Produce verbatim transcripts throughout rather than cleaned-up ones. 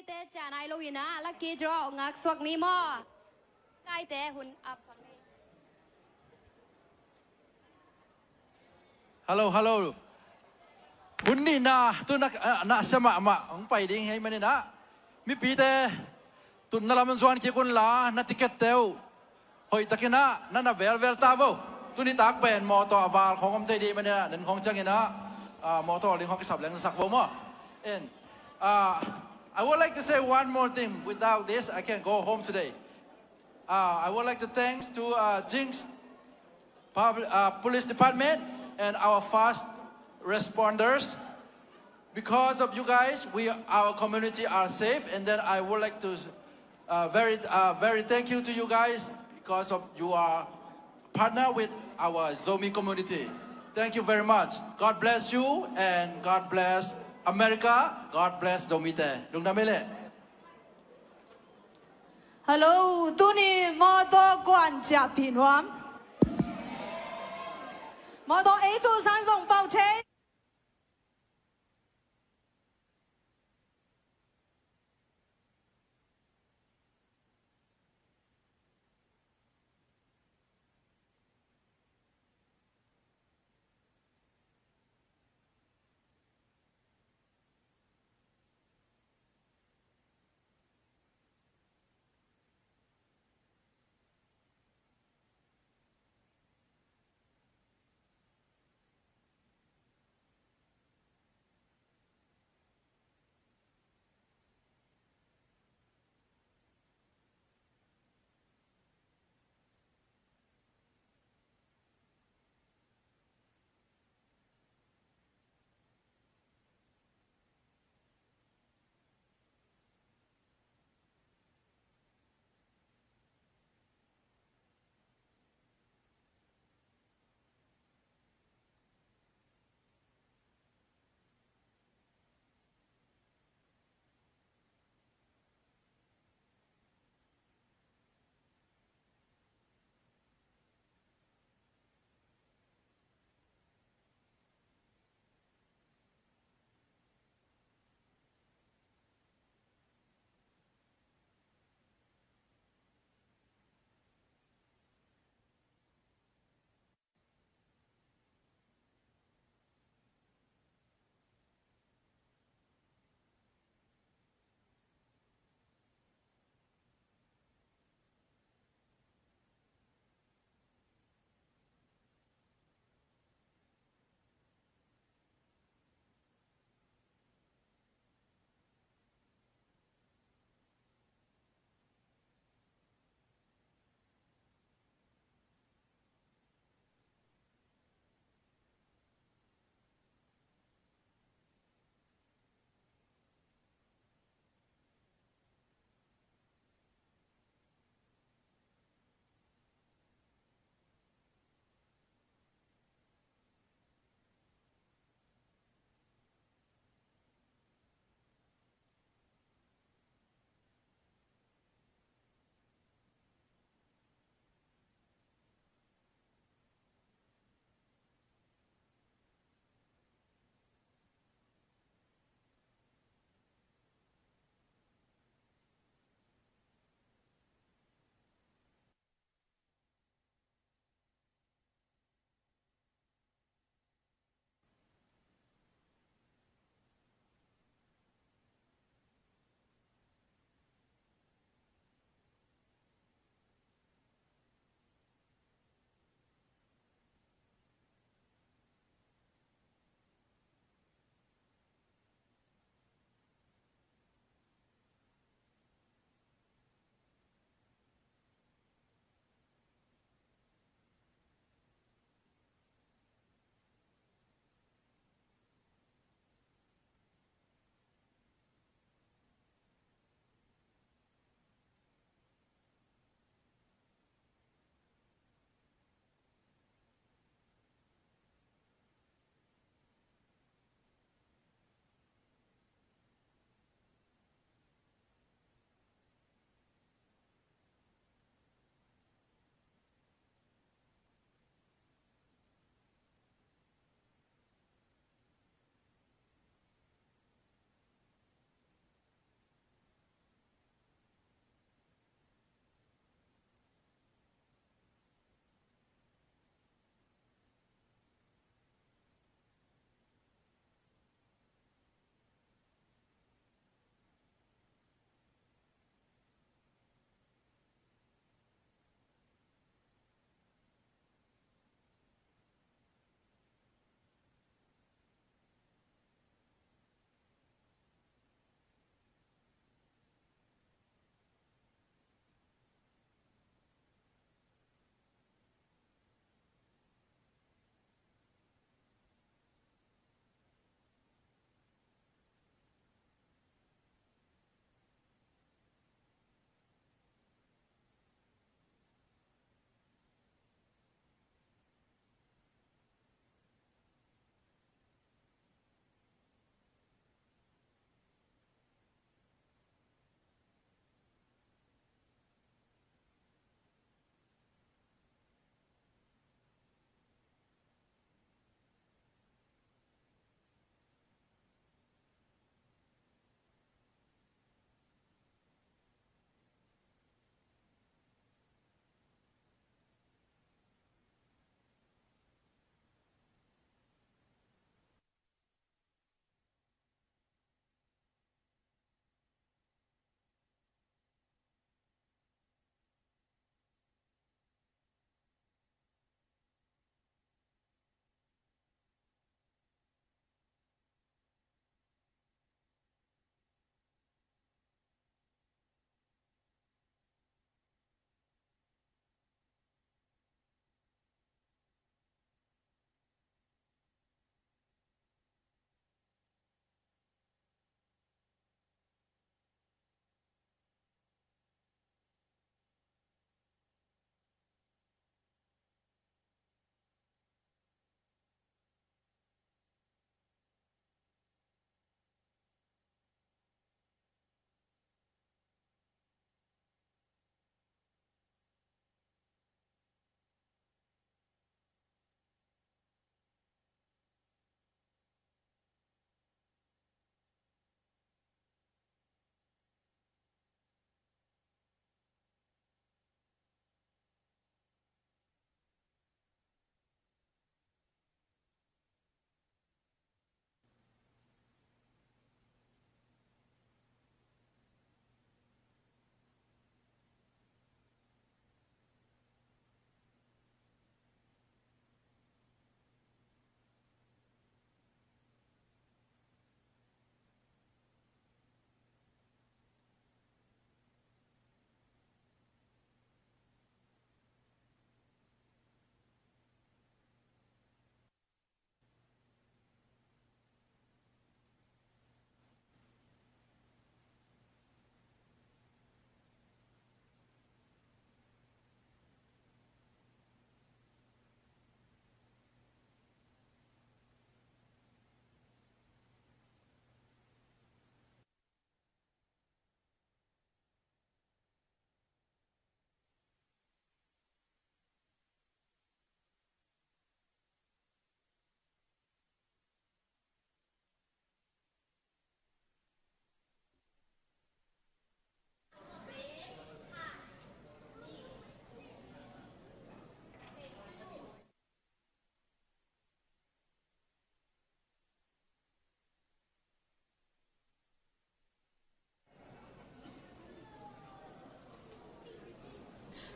Te cianai lo in ah lucky draw ngaksuak ni maw? Kaite hun apsuak ni. Hello, hello. Hun nihna tu na, ah, na sia mahmah hong pai ding hei manin ah, mipite tutna lam zuan kik unla na ticket te uh hoihtakin ah na na velvel ta vo. Tuni tak pen mawtaw a val khong om thei dih manin ah, nen khong ciangin ah, ah, mawtaw ling khong kisap leng sak vo maw. And, ah, I would like to say one more thing. Without this, I can go home today. Uh, I would like to thanks to, uh, Jinx Pub-, uh, Police Department and our first responders. Because of you guys, we, our community are safe. And then I would like to, uh, very, uh, very thank you to you guys because of you are partner with our Zomi community. Thank you very much. God bless you and God bless America. God bless Zomi te. Lungdam ei leh. Hello, tuni mawtaw kuan ciahpih nuam. Mawtaw ei tu sang zong pau thei.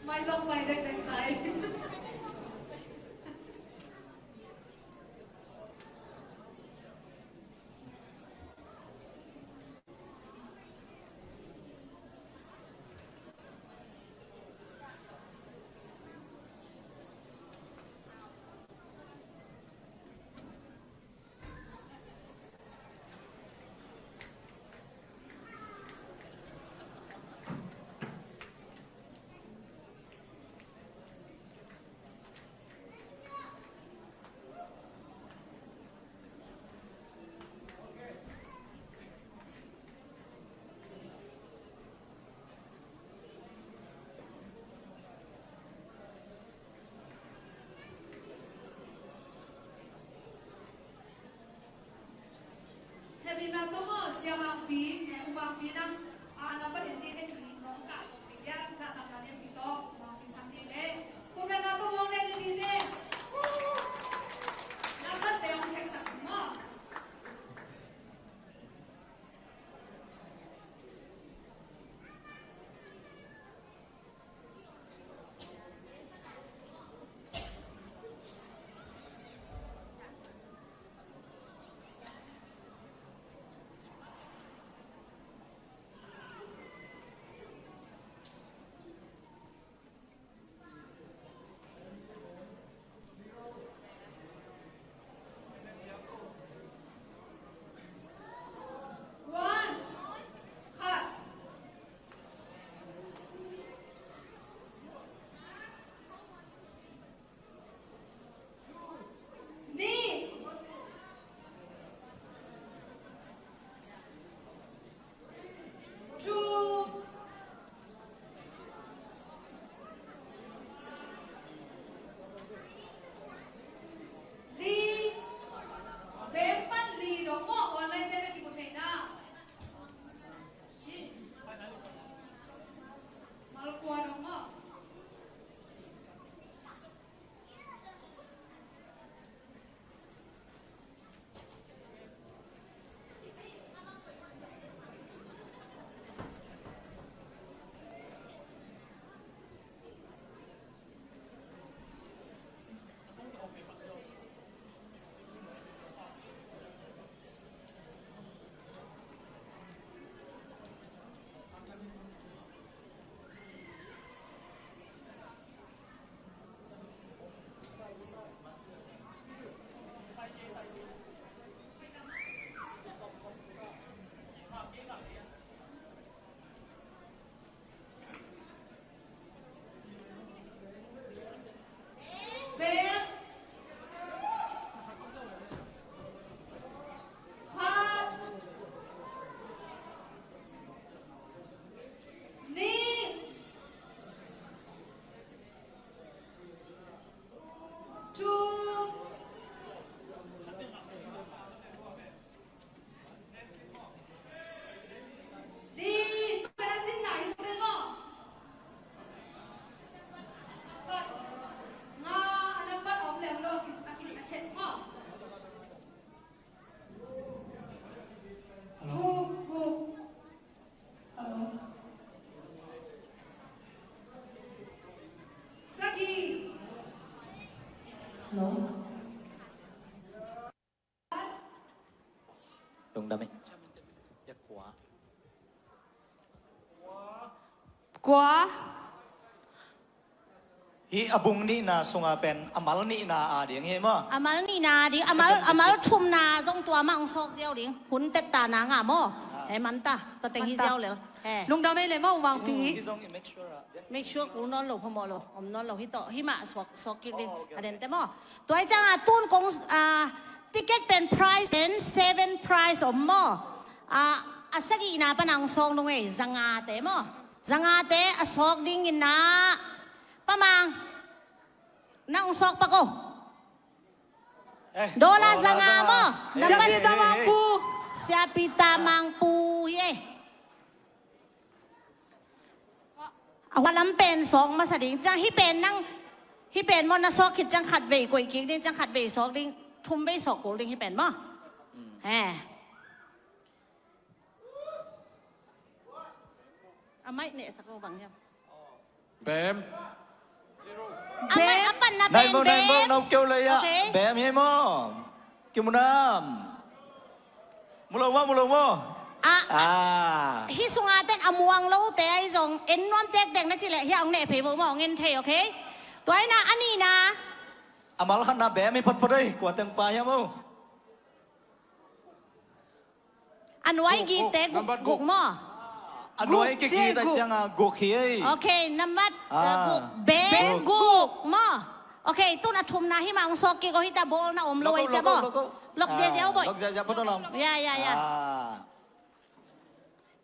Mai zong mai dek dek lai. Hehpihna tawh maw, Sia Mangpi, eh, U Mangpi nang, ah, number ten te, ten te, nong kah tawh, eh, ya, za tam na lian pi tawh, U Mangpi sang te le. Kum na na tawh mong lian pi te. Number te hong check sak maw. One. Khat. Nih. Two. Li. Bem pan li dong maw, online te na kimu thei na. Mal kua dong maw. Hello. Lungdam ei. Kua. Hih a bung nihna sunga pen a mal nihna a ding hi maw? A mal nihna a ding, a mal, a mal thumna zong tua mah hong sawk ziau ding. Hun tetta na ngah maw? Ah. He, manta. Tua teng hi ziau lel. He. Lungdam ei le maw, U Mangpi. Hih zong i make sure ah. Make sure kul nawn lo, phamawh lo, om nawn lo, hih tawh, hih mah suak, suak kik ding, a den te maw. Tua hi ciangin tun kong, ah, ticket pen prize pen seven prize om maw. Ah, a sagihna pan hong sawk nung ei, zanga te maw. Zanga te a sawk dingin ah, Pa Mang, nang hong sawk pak o. Dollar zanga maw. Siapi Tamang Pu. Siapi Tamang Pu hi ei. A hua lam pen sawk masa ding. Ciang hih pen nang, hih pen maw na sawk khit ciang khat vei koih kik ding, ciang khat vei sawk ding, thum vei sawk kul ding hih pen maw. He. A mic nehsak o bang hiam. Bem. Amah a panna pen bem. Nai bo, nai bo, nop keu lei ah. Okay. Bem hi maw. Kimu nam. Mu lo maw, mu lo maw. Ah. Hih sungah ten a muang lote ahi zong en nuam tektek na cih leh hih a hong neh phei vo maw, hong en thei, okay? Tua hi na, a nihna. A mal khatna bem hi photphot ei, kua teng pa hiam o. A nuai gite guk, guk maw? A nuai kigite ciangin guk hi ei. Okay, nambat, uh, guk. Bem guk maw? Okay, tun a thumna hih mah hong sawk kik o, hih ta bawlna om lo ei cia maw? Lok ziahziah o boih. Lok ziahziah photo lam. Ya, ya, ya.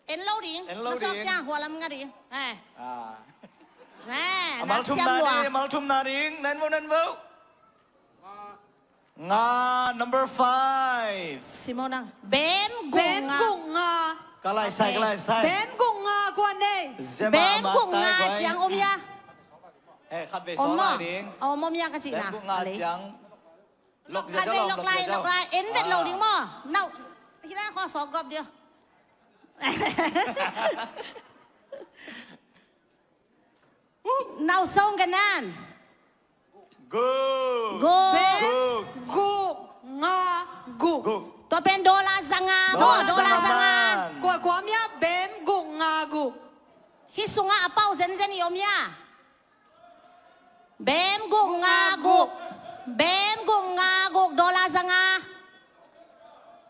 En lo ding. En lo ding. Na sawk ciang hua lam nga ding. Eh. A mal thumna ding, a mal thumna ding. Nen vo, nen vo. Nga, number five. Simona. Bem guk nga. Bem guk nga. Ka lai sai, ka lai sai. Bem guk nga kua nei. Bem guk nga ciang om hia? Eh, khat vei sawk lai ding. Om maw? Om, om hia ka cihna. Bem guk nga ciang. Lok lai, lok lai, lok lai. En vet lo ding maw? Nau. Hih lai kho sawk gawp ding. Nau song ka nan. Guk. Guk. Guk. Guk. Nga. Guk. Guk. Tua pen dollar zanga. Dollar zanga. Kua, kua om hia? Bem guk nga guk. Hih sungah a pau zenzen i om hia? Bem guk nga guk. Bem guk nga guk, dollar zanga.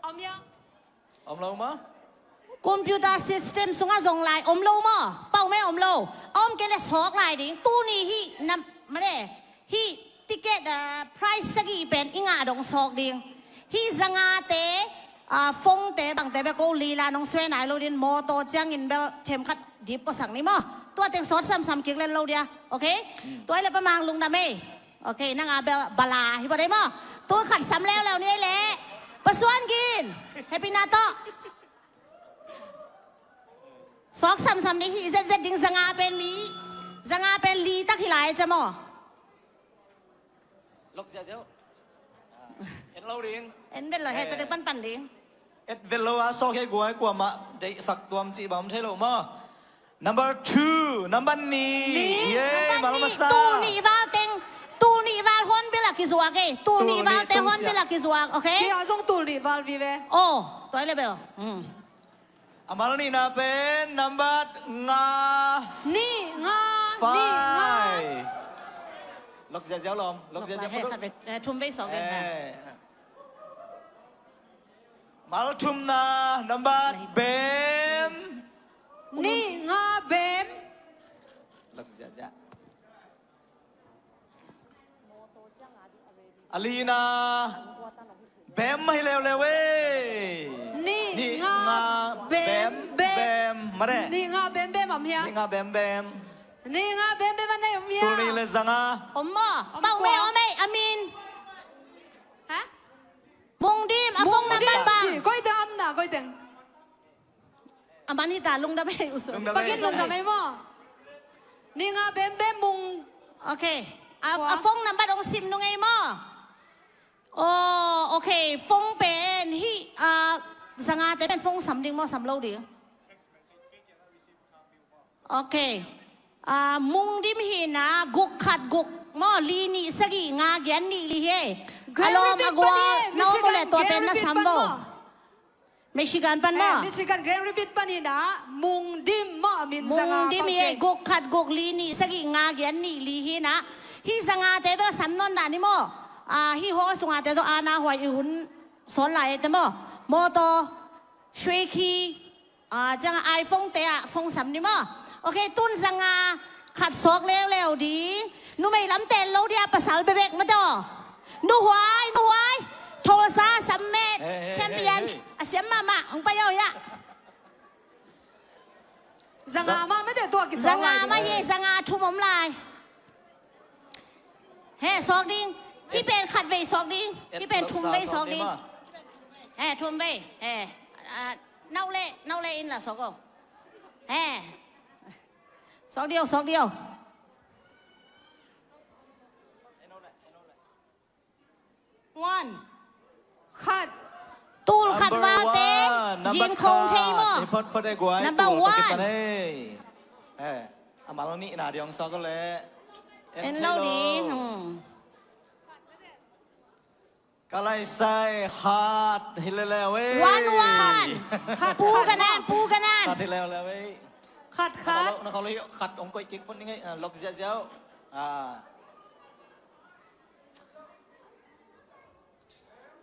Om hia? Om lo maw? Computer system sungah zong lai om lo maw? Pau mei om lo. Om kei le sawk lai ding. Tuni hih na, male, hih ticket, ah, price sagih pen i ngah dong sawk ding. Hih zangate, ah, phone te bangte bek ko lila nong suai nai lo din, mawtaw ciangin bel themkhat dip ko sak ni maw? Tua teng sawt samsam kik len lo dia. Okay? Tua hi le Pa Mang lungdam ei. Okay, nang a bel bala hi bawh dei maw? Tul khat sam leuleu ni ei leh. Pa Suan Gin. Happy na tawh. Sawk samsam ni, hih zetzet ding, zanga pen mi. Zanga pen li tak hi lai cia maw? Lok ziahziah. En lo ding. En vet lo, he, tua teng panpan ding. Et vet lo a sawk hi guai, kuamah deihsak tuam cih bang om thei lo maw? Number two, number nih. Yay, number nih. Tul nih val teng, tul nih val Hornbill ah kizuak ei. Tul nih val teng Hornbill ah kizuak, okay? Kei a zong tul nih val vive. Oh, tua hi le bel. Hmm. A mal nihna pen number nga. Nih nga, nih nga. Five. Lok ziahziah lom. Lok ziahziah. Lok ziahziah, he, puduk. Khat vei, eh, thum vei sawk vei, he. Eh. Mal thumna, number bem. Nih nga bem. Lok ziahziah. A lina bem mah hi leuleu ei. Nih nga bem bem. Mare. Nih nga bem bem om hia? Nih nga bem bem. Nih nga bem bem a nei om hia? Tul nih le zanga. Om maw? Pau mei om ei, a min. Ha? Mung Dim, a phone number bang? Koi teng om na, koi teng. A man hi ta, lungdam ei, usu. Lungdam ei. Pakin lungdam ei maw? Nih nga bem bem Mung. Okay. A, a phone number ong sim nung ei maw? Oh, okay. Phone pen hih, ah, zangate pen phone sam ding maw, sam lo ding? Okay. Ah, Mung Dim hi na, guk khat guk maw, li nih sagih nga giat nih li hi. A lawm a gual na om uh leh tua pen na sam vo. Michigan pan maw? Eh, Michigan, Grand Rapids pan hi na, Mung Dim maw, a min zanga. Mung Dim hi ei, guk khat guk li nih sagih nga giat nih li hi na. Hih zangate bel sam nawn dah ni maw? Ah, hih hall sungate zong ana huai i hun sawn lai ei te maw? Mawtaw, sueikhi, ah, ciang iPhone te ah phone sam ni maw? Okay, tun zanga khat sawk leuleu ding. Numei lam tel lo dia, pasal bebek mah daw. Nuhuai, nuhuai. Thawlsa, sammet, champion. A siam mahmah, hong pai aw ya. Zanga mah mah te tua kisawk lai. Zanga mah hi, zanga thum om lai. He, sawk ding. Hih pen khat vei sawk ding. Hih pen thum vei sawk ding. He, thum vei. He. Ah, nau le, nau le in la sawk o. He. Sawk ding o, sawk ding o. One. Khat. Tul khat val te. Yin khong thei maw? Number one. Eh. A mal nihna ding hong suak uh leh en lo ding. Ka laisai khat hi leuleu ei. One one. Pu Kanan, Pu Kanan. Khat hi leuleu ei. Khat khat. Na kholo hi, khat hong koih kik phot ning ei. Lok ziahziah uh.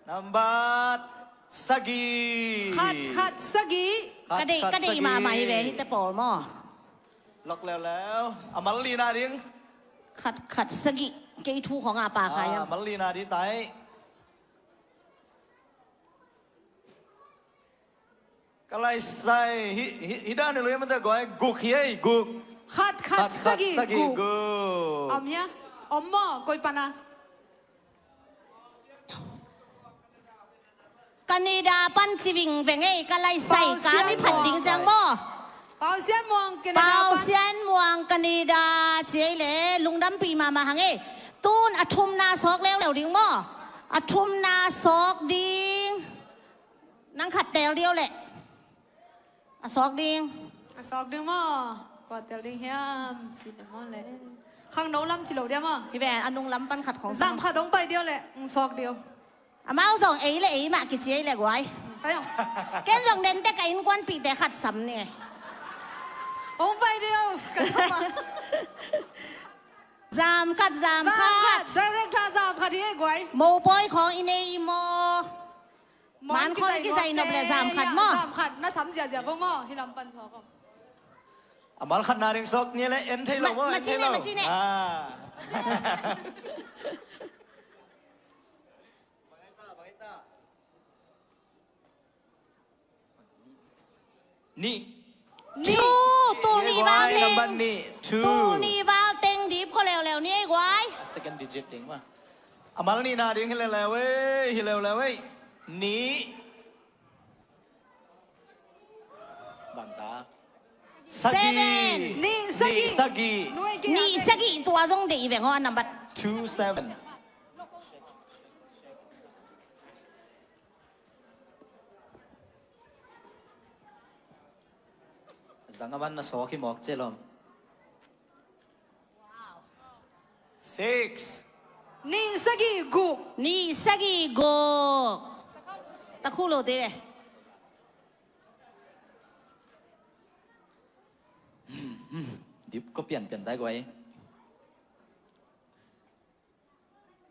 Nambat sagih. Khat khat sagih. Ka deih, ka deih mahmah hi ve hihte pawl maw. Lok leuleu. A mal lina ding. Khat khat sagih. Kei thu khong a pa kha hiam. A mal lina ding tai. Ka laisai hi, hi dan hi lo hiam, mate guai. Guk hi ei, guk. Khat khat sagih guk. Om hia? Om maw? Koi pana? Canada pan ci vingveng ei, ka laisai ka mi phat ding ciang maw. Pau Sian Muang, Canada pan. Pau Sian Muang, Canada ci ei le, lungdampi mahmah hang ei. Tun a thumna sawk leuleu ding maw. A thumna sawk ding. Nang khat teel ding uh leh. A sawk ding. A sawk ding maw. Kua teel ding hiam? Ci ding maw le. Khangno lam ci lo ding maw. Hi ve, a nung lam pan khat khong. Zam khat hong pai ding uh leh hong sawk ding uh. Amau zong ei le ei mah kici ei le guai. Ken zong den teh ka innkuanpihte khat sam ni. Hong pai ding uh. Zam khat, zam khat. Director, zam khat hi ei guai. Mopawi khong i nei i maw. Man khong i kizai nop le zam khat maw. Zam khat na sam ziahziah vo maw, hi lam pan sawk om. A mal khatna ding sawk ni le en thei lo maw, en thei lo. Macine, macine. Nih. Nih. Two, two nih val teng. Nambat nih, two. Two nih val teng dip ko leuleu ni ei guai. A second digit ding mah. A mal nihna ding hi leuleu ei, hi leuleu ei. Nih. Bang ta. Sagih. Seven. Nih sagih. Nih sagih. Nih sagih tua zong deih veng aw a nambat. Two seven. Zang a man na sawk hi mawk cih lom. Six. Nih sagih guk. Nih sagih guk. Takhu lo te. Dip ko pianpian tai guai.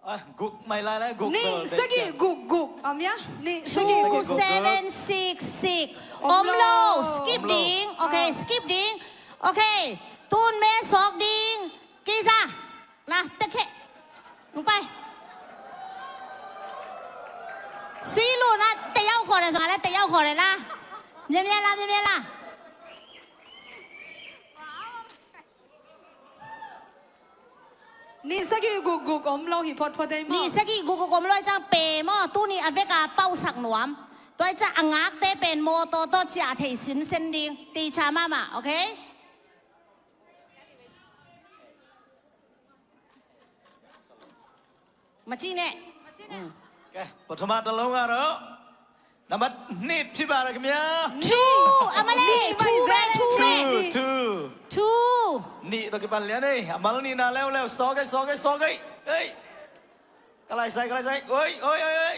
Ah, guk mai lai lai, guk. Nih sagih guk guk. Om hia? Nih sagih guk guk. Two seven six six. Om lo. Skip ding. Okay, skip ding. Okay. Tun me sawk ding. Kei za. La, tek he. Nung pai. Sui lu na, te yau khore zong la, te yau khore la. Mia mia la, mia mia la. Nih sagih guk guk om lo hi phot phot ei maw. Nih sagih guk guk om lo ei ciang pe maw, tuni a vek a pausak nuam. Tua ei ciang a ngakte pen maw tawh tawh ciah thei sinsen ding. Ti cha mahmah, okay? Macine. Ke, pathuma ta lo nga ro. Nambat nih phi ba ra kim ya. Two, amale, two me, two me. Two, two. Two. Nih to kipan lian ei. Amal nih na leuleu, sawk ei, sawk ei, sawk ei. Ei. Ka lai sai, ka lai sai. Oi, oi, oi, oi.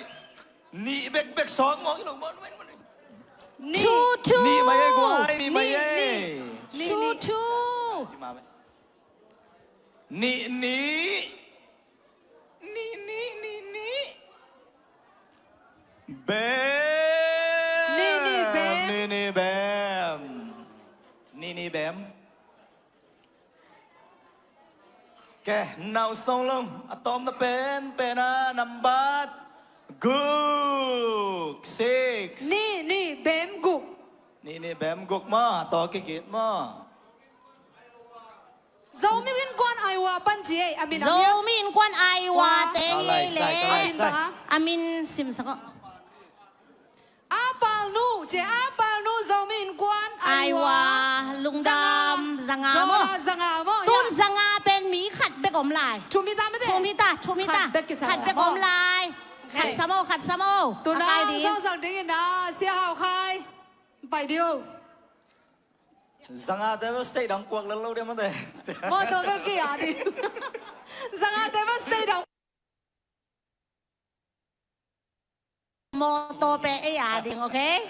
Nih bekbek sawk mawk ih lo mawk. Nih. Two, two. Nih mai ei guai, nih mai ei. Nih, nih. Two, two. Nih, nih. Nih, nih, nih, nih. Bem. Nih, nih, bem. Nih, nih, bem. Nih, nih, bem. Ke, nau song long, a tawmna pen, pen a nambat guk, six. Nih, nih, bem guk. Nih, nih, bem guk maw, a taw kikit maw. Zomi Innkuan Iowa pan ci ei, a min a min. Zomi Innkuan Iowa te hi ei le. A min bang a? A min simsak aw. A Palnu, ci a Palnu Zomi Innkuan Iowa. Lungdam, zanga maw. Zanga maw, tun zanga pen mi khat bek om lai. Thum hi ta mate. Thum hi ta, thum hi ta. Khat bek om lai. Khat sam aw, khat sam aw. Tun a kai ding. Zawhsak dingin a, Sia Hau Khai. Pai ding uh. Zangate bel stage dang puak lel lo dia mate. Mawtaw bel kei a ding. Zangate bel stage dang. Mawtaw pe ei a ding, okay?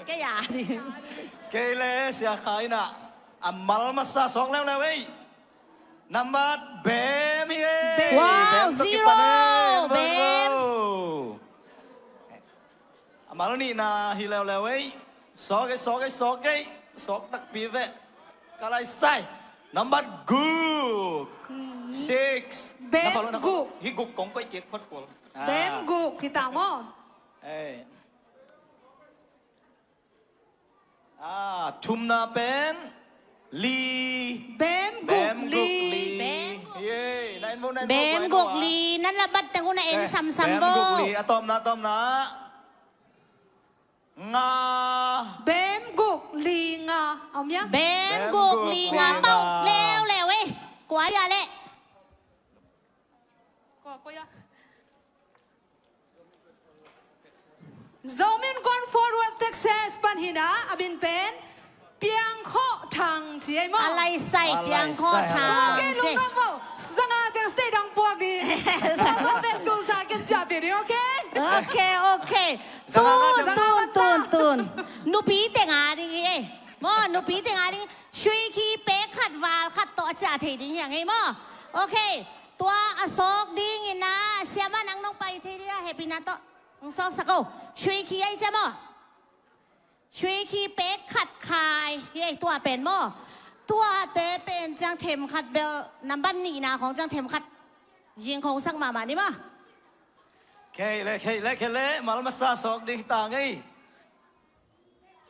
Kei a ding. Kei le Sia Khai in a mal masa sawk leuleu ei. Nambat bem hi ei. Bem. Wow, bem tawh kipan ei. Zero. Bem. A mal nihna hi leuleu ei. Sawk ei, sawk ei, sawk ei. Sawk takpi ve. Ka lai sai. Nambat guk. Hmm. Six. Bem guk. Hi guk kong koih kik phot kul. Ah. Bem guk hi ta maw? Ei. Ah, thumna pen li. Bem guk li. Bem guk li. Bem guk li. Yey, na en bo, na en bo, bem guk li. Nan la bat teng un a en samsam bo. Bem guk li. A tawpna, a tawpna. Nga. Bem guk li nga. Om ya? Bem guk li nga. Bem guk li nga. Pau leuleu eh. Kua ya le. Kua, kua ya. Zomi Innkuan Forward Texas pan hi na, a min pen Piang Khawh Thang ci ei maw? A lai sai, Piang Khawh Thang. Ok, lungdam bo. Zanga teng stage dang puak ding. Zanga teng tu sa ken ja pi ding, ok? Ok, ok. Tun, tun, tun, tun. Nupi teng a ding hi ei. Maw, nupi teng a ding. Sui khi pek khat val khat tawh a ciah thei ding hi hang ei maw. Ok. Tua a sawk dingin a, siama nang nong pai thei ding a, hehpihna tawh hong sawksak o. Sui khi ei cia maw? Sui khi pek khat khai hi ei, tua pen maw? Tuate pen ciang themkhat bel nambat nihna khong ciang themkhat zing khong sak mahmah ni maw? Kei le, kei le, kei le, mal masa sawk ding ta ngei.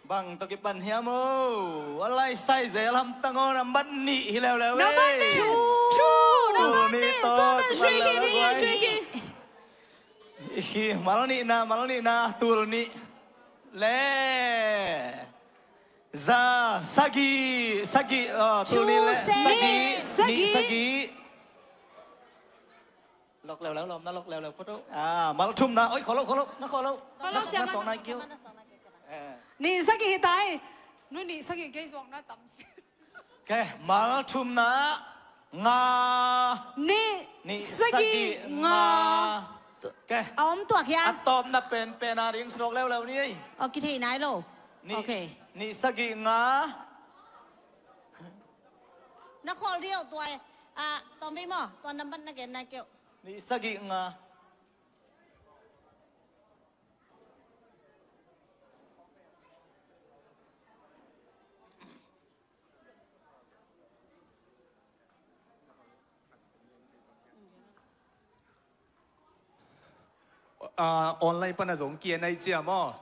Bang tawh kipan hiam o? A lai sai zel hamtang o, nambat nih hi leuleu ei. Nambat nih. Two. Two, nambat nih. Tul nih tawh kipan leuleu ei. Sui khi, sui khi. Hi, mal nihna, mal nihna, tul nih. Le. Za, sagih, sagih, ah, tul nih le. Sagih, sagih. Nih, sagih. Lok leuleu lawm, na lok leuleu phot o. Ah, mal thumna, oi, kholo, kholo, na kholo. Na, na sawng nai kiu. Eh. Nih sagih hi ta ei. Nu nih sagih kei zuak na tam si. Ke, mal thumna, nga. Nih sagih nga. Ke. A om tuak hia? A tawpna penpen a ding sawk leuleu ni ei. Ok, kithei nai lo. Nih, ok. Nih sagih nga. Na khawl dih o tua, ah, tawm vei maw, tua nambat na gen nai keuh. Nih sagih nga. Ah, online pana zong kia nai cia maw?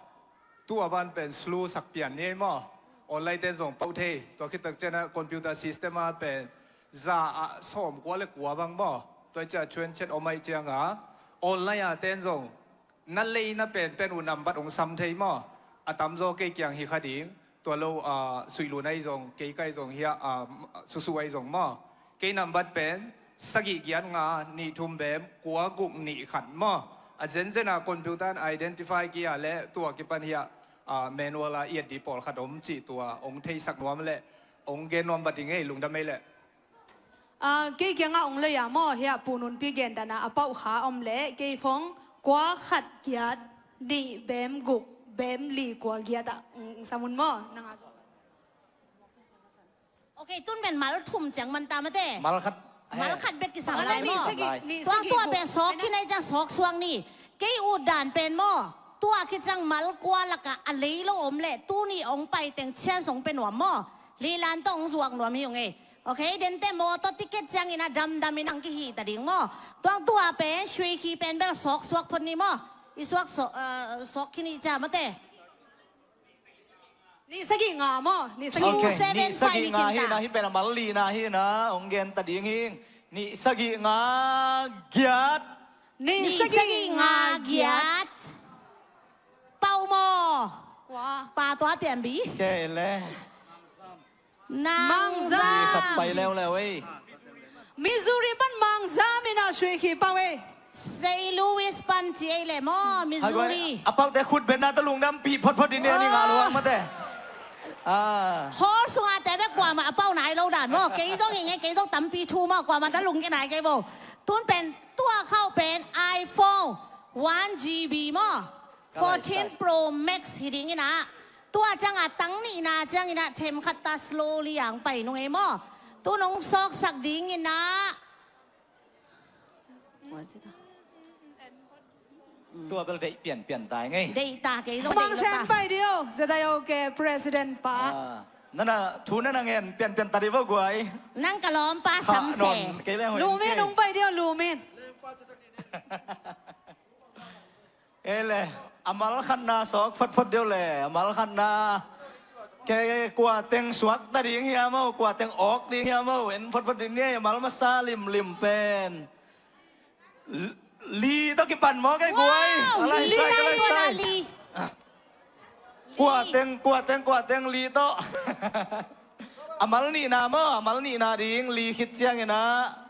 Tua ban pen slu sak pian ni maw? Online ten zong pau thei. Tua khitak ciana computer system a pen za a sawm kua le kua bang maw? Tua cia chuan chet om ai cianga online a ten zong na lei na pen pen u nambat ong sam thei maw? A tamzaw kei kiang hi kha ding. Tua lo, ah, suih lun ai zong, kei kai zong hia, ah, susu ai zong maw? Kei nambat pen sagih giat nga nih thum bem kua guk nih khat maw? A zenzen a computer an identify kia le tua kipan hia, ah, manual a iat di pawl khat om cih tua ong theisak nuam le ong gen nuam bat ding ei, lungdam ei le. Ah, kei kiangah ong lei a maw, hiah Pu Nunpi gen dana a pauh kha om leh kei phone kua khat giat nih bem guk bem li kua giat ah, mm, samun maw, nang a zuak. Ok, tun pen mal thum ciang man ta mate. Mal khat. Mal khat bek kisam lai maw. Tua tua pen sawk kinai ciang sawk suak ni. Kei ut dan pen maw, tua khit ciang mal kua lakah a lei lo om leh tuni ong pai teng chance ong pe nuam maw. Lilan tawh ong zuak nuam hi ung ei. Ok, dente mawtaw ticket ciangin a damdam in ang kihih ta ding maw. Tuang tua pen sui khi pen bel sawk suak phot ni maw. I suak sawk, eh, sawk khi nih cia mate. Nih sagih nga maw. Nih sagih. Ok, nih sagih nga hi na, hi pen a mal lina hi na, ong gen ta ding hi. Nih sagih nga giat. Nih sagih nga giat. Pau maw. Pa tua pian bi. Kei le. Nang Zam. Khat pai leuleu ei. Missouri pan Mang Zam in a sui khi pau ei. Saint Louis pan ci ei le maw, Missouri. A paute khut betna tawh lungdam pih photphot in ni a ni ngah luang mate. Ah. Hall sungah te bek kuamah a pau nai lo dan maw. Kei zong hi ngei, kei zong tampi thu maw, kuamah na lungkia nai kei maw. Tun pen tua khauh pen iPhone one GB maw. Ka lai sai. Fourteen Pro Max hi ding in ah. Tua ciangah tang nihna ciangin ah themkhat ta slowly ang pai nung ei maw. Tun hong sawksak ding in ah. Tua bel deih pianpian tai ngei. Deih ta kei zong deih lo ta. Mangsen pai dio, Zedai O K President pa. Ah, nana, thu nana ngen pianpian ta di vo guai. Nang ka lawmpa samse. Lumin hong pai dio, Lumin. Ei le, a mal khatna sawk photphot deuh le, a mal khatna. Kei kua teng suak ta ding hiam o, kua teng awk ding hiam o, en photphot ding ni, a mal masa limlim pen. Li, li tawh kipan maw kei guai. Wow, a lai li sai, a lai sai. Kua teng, kua teng, kua teng li tawh. A mal nihna maw, a mal nihna ding, li khit ciangin ah.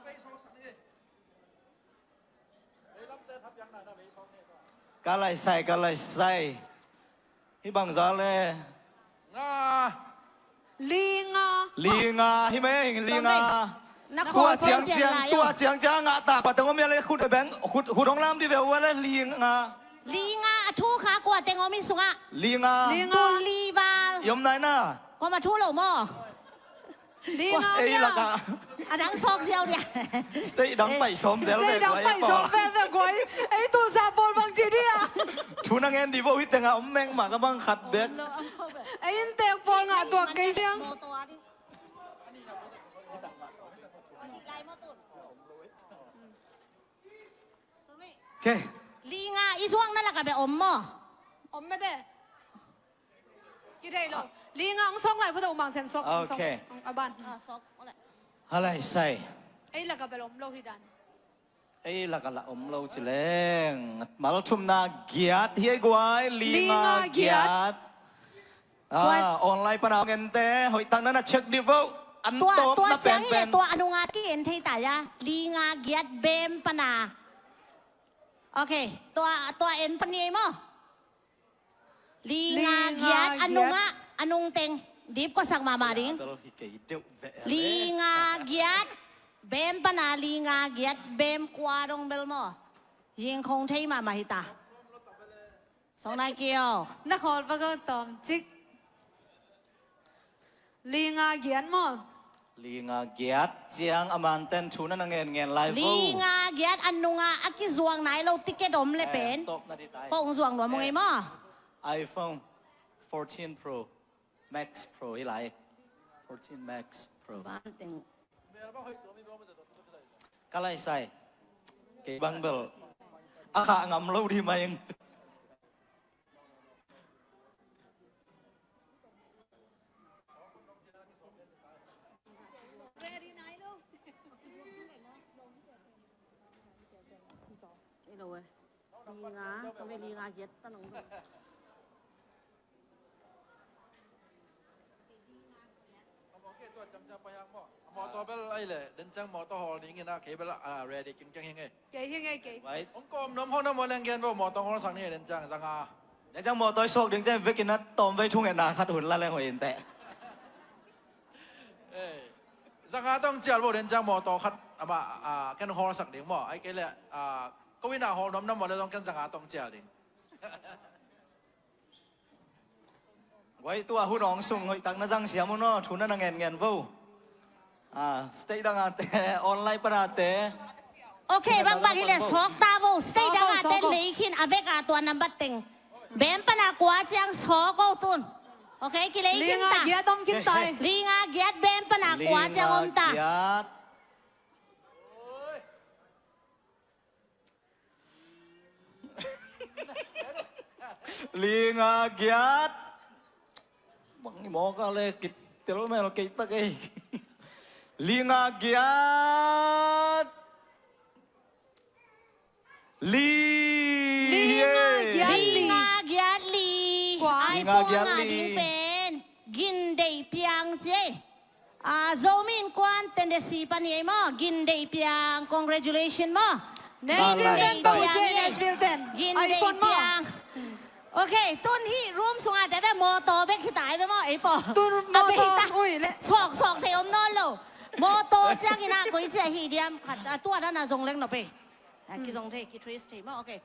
Ka lai sai, ka lai sai. Hih bangzah le. Nga. Li nga. Li nga, hih meng, li nga. Tua ciang ciang, tua ciang ciang nga ta, kua teng om ia le khut beng, khut, khut hong lam di ve ua le li nga. Li nga a thu kha kua teng om i sungah. Li nga. Li nga. Tul li val. I om nai na. Kua ma thu lo maw. Li nga ei laka. A dang sawk ziau dia. State dang pai sawm vel vel guai. State dang pai sawm vel vel guai. Ei tulsa pawl bang ci dia. Thu na ngen di vo hi tengah om meng mah ka bang khat bek. Ei inntek pawl ngah tuak kei siang. Ke. Li nga i zuakna lakah bek om maw. Om mete. Kidei lo. Li nga hong sawk lai phot a, U Mang Sen sawk, hong sawk. Ok. Hong a ban. Ah, sawk. Ole. Halai sai. Ei lakah bel om lo hi dan. Ei lakah lah om lo ci leng. Mal thumna giat hi ei guai, li nga giat. Ah, online pana hong ente, hoih tak na na check di vo. An tawpna penpen. Tua a nunga ki en thei ta ia. Li nga giat bem pana. Ok, tua, tua en pan ni ei maw. Li nga giat a nungah, a nungteng. Dip kua sak mahmah ding. Li nga giat bem pana, li nga giat bem kua dong bel maw. Ying khong thei mahmah hi ta. Song nai kio. Na khawl pa ko tawm cik. Li nga giat maw. Li nga giat ciang a manten thu na na ngen ngen lai vo. Li nga giat a nunga a kizuang nai lo ticket om le pen. Kong zuang nuam ung ei maw. iPhone fourteen Pro Max Pro hi lai. Fourteen Max Pro. Ka lai sai. Kei bang bel a khah ngam lo di mai ing. Ilo eh. Li nga, kami li nga giat pa nong. Mawtaw bel ai le, den ciang mawtaw hawl ding in a, kei bel a ready kingkeng hi ngei. Kei hi ngei kei. Hong kawm nuam hawl nuam hawl leng gen vo, mawtaw hawl sak ni den ciang, zanga. Den ciang mawtaw i suak ding ciang vekin a tawm vei thung en a khat hun la leng hoih in teh. Zanga tawh cial vo den ciang mawtaw khat ama ken hawl sak ding maw. Ai kei le ko in a hawl nuam nuam maw le zong ken zanga tawh cial ding. Guai tua hun hong sung hoih tak na zang siam un aw, thu na na ngen ngen vo. State dang a te, online pan a te. Ok, bang bang hi le sawk ta vo, state dang a te lei khin a vek a tua nambat teng. Bem pan a kua ciang sawk o tun. Ok, ki lei khin ta. Li nga giat om khin ta. Li nga giat bem pan a kua ciang om ta. Li nga giat. Bang i mawk a le kitel mel kei tak ei. Li nga giat. Li. Li nga giat li. Li nga giat li. Kua? Li nga giat li. Ai pua nga ding pen. Gin deih piang ci ei. Zomi Innkuan tendesi pan hi ei maw, gin deih piang, congratulation maw. Nashville ten tawh ci ei, Nashville ten. Gin deih piang. Ok, tun hih room sungah te bek mawtaw bek hi ta ai bek maw, ei pawl. Tun a mawtaw bek hi ta. Ui le. Sawk, sawk thei om nawn lo. Mawtaw ciangin ah koi ci a hi diam. Khat, a tua dan a zong leng nop ei. A kizong thei, ki trace thei maw, ok.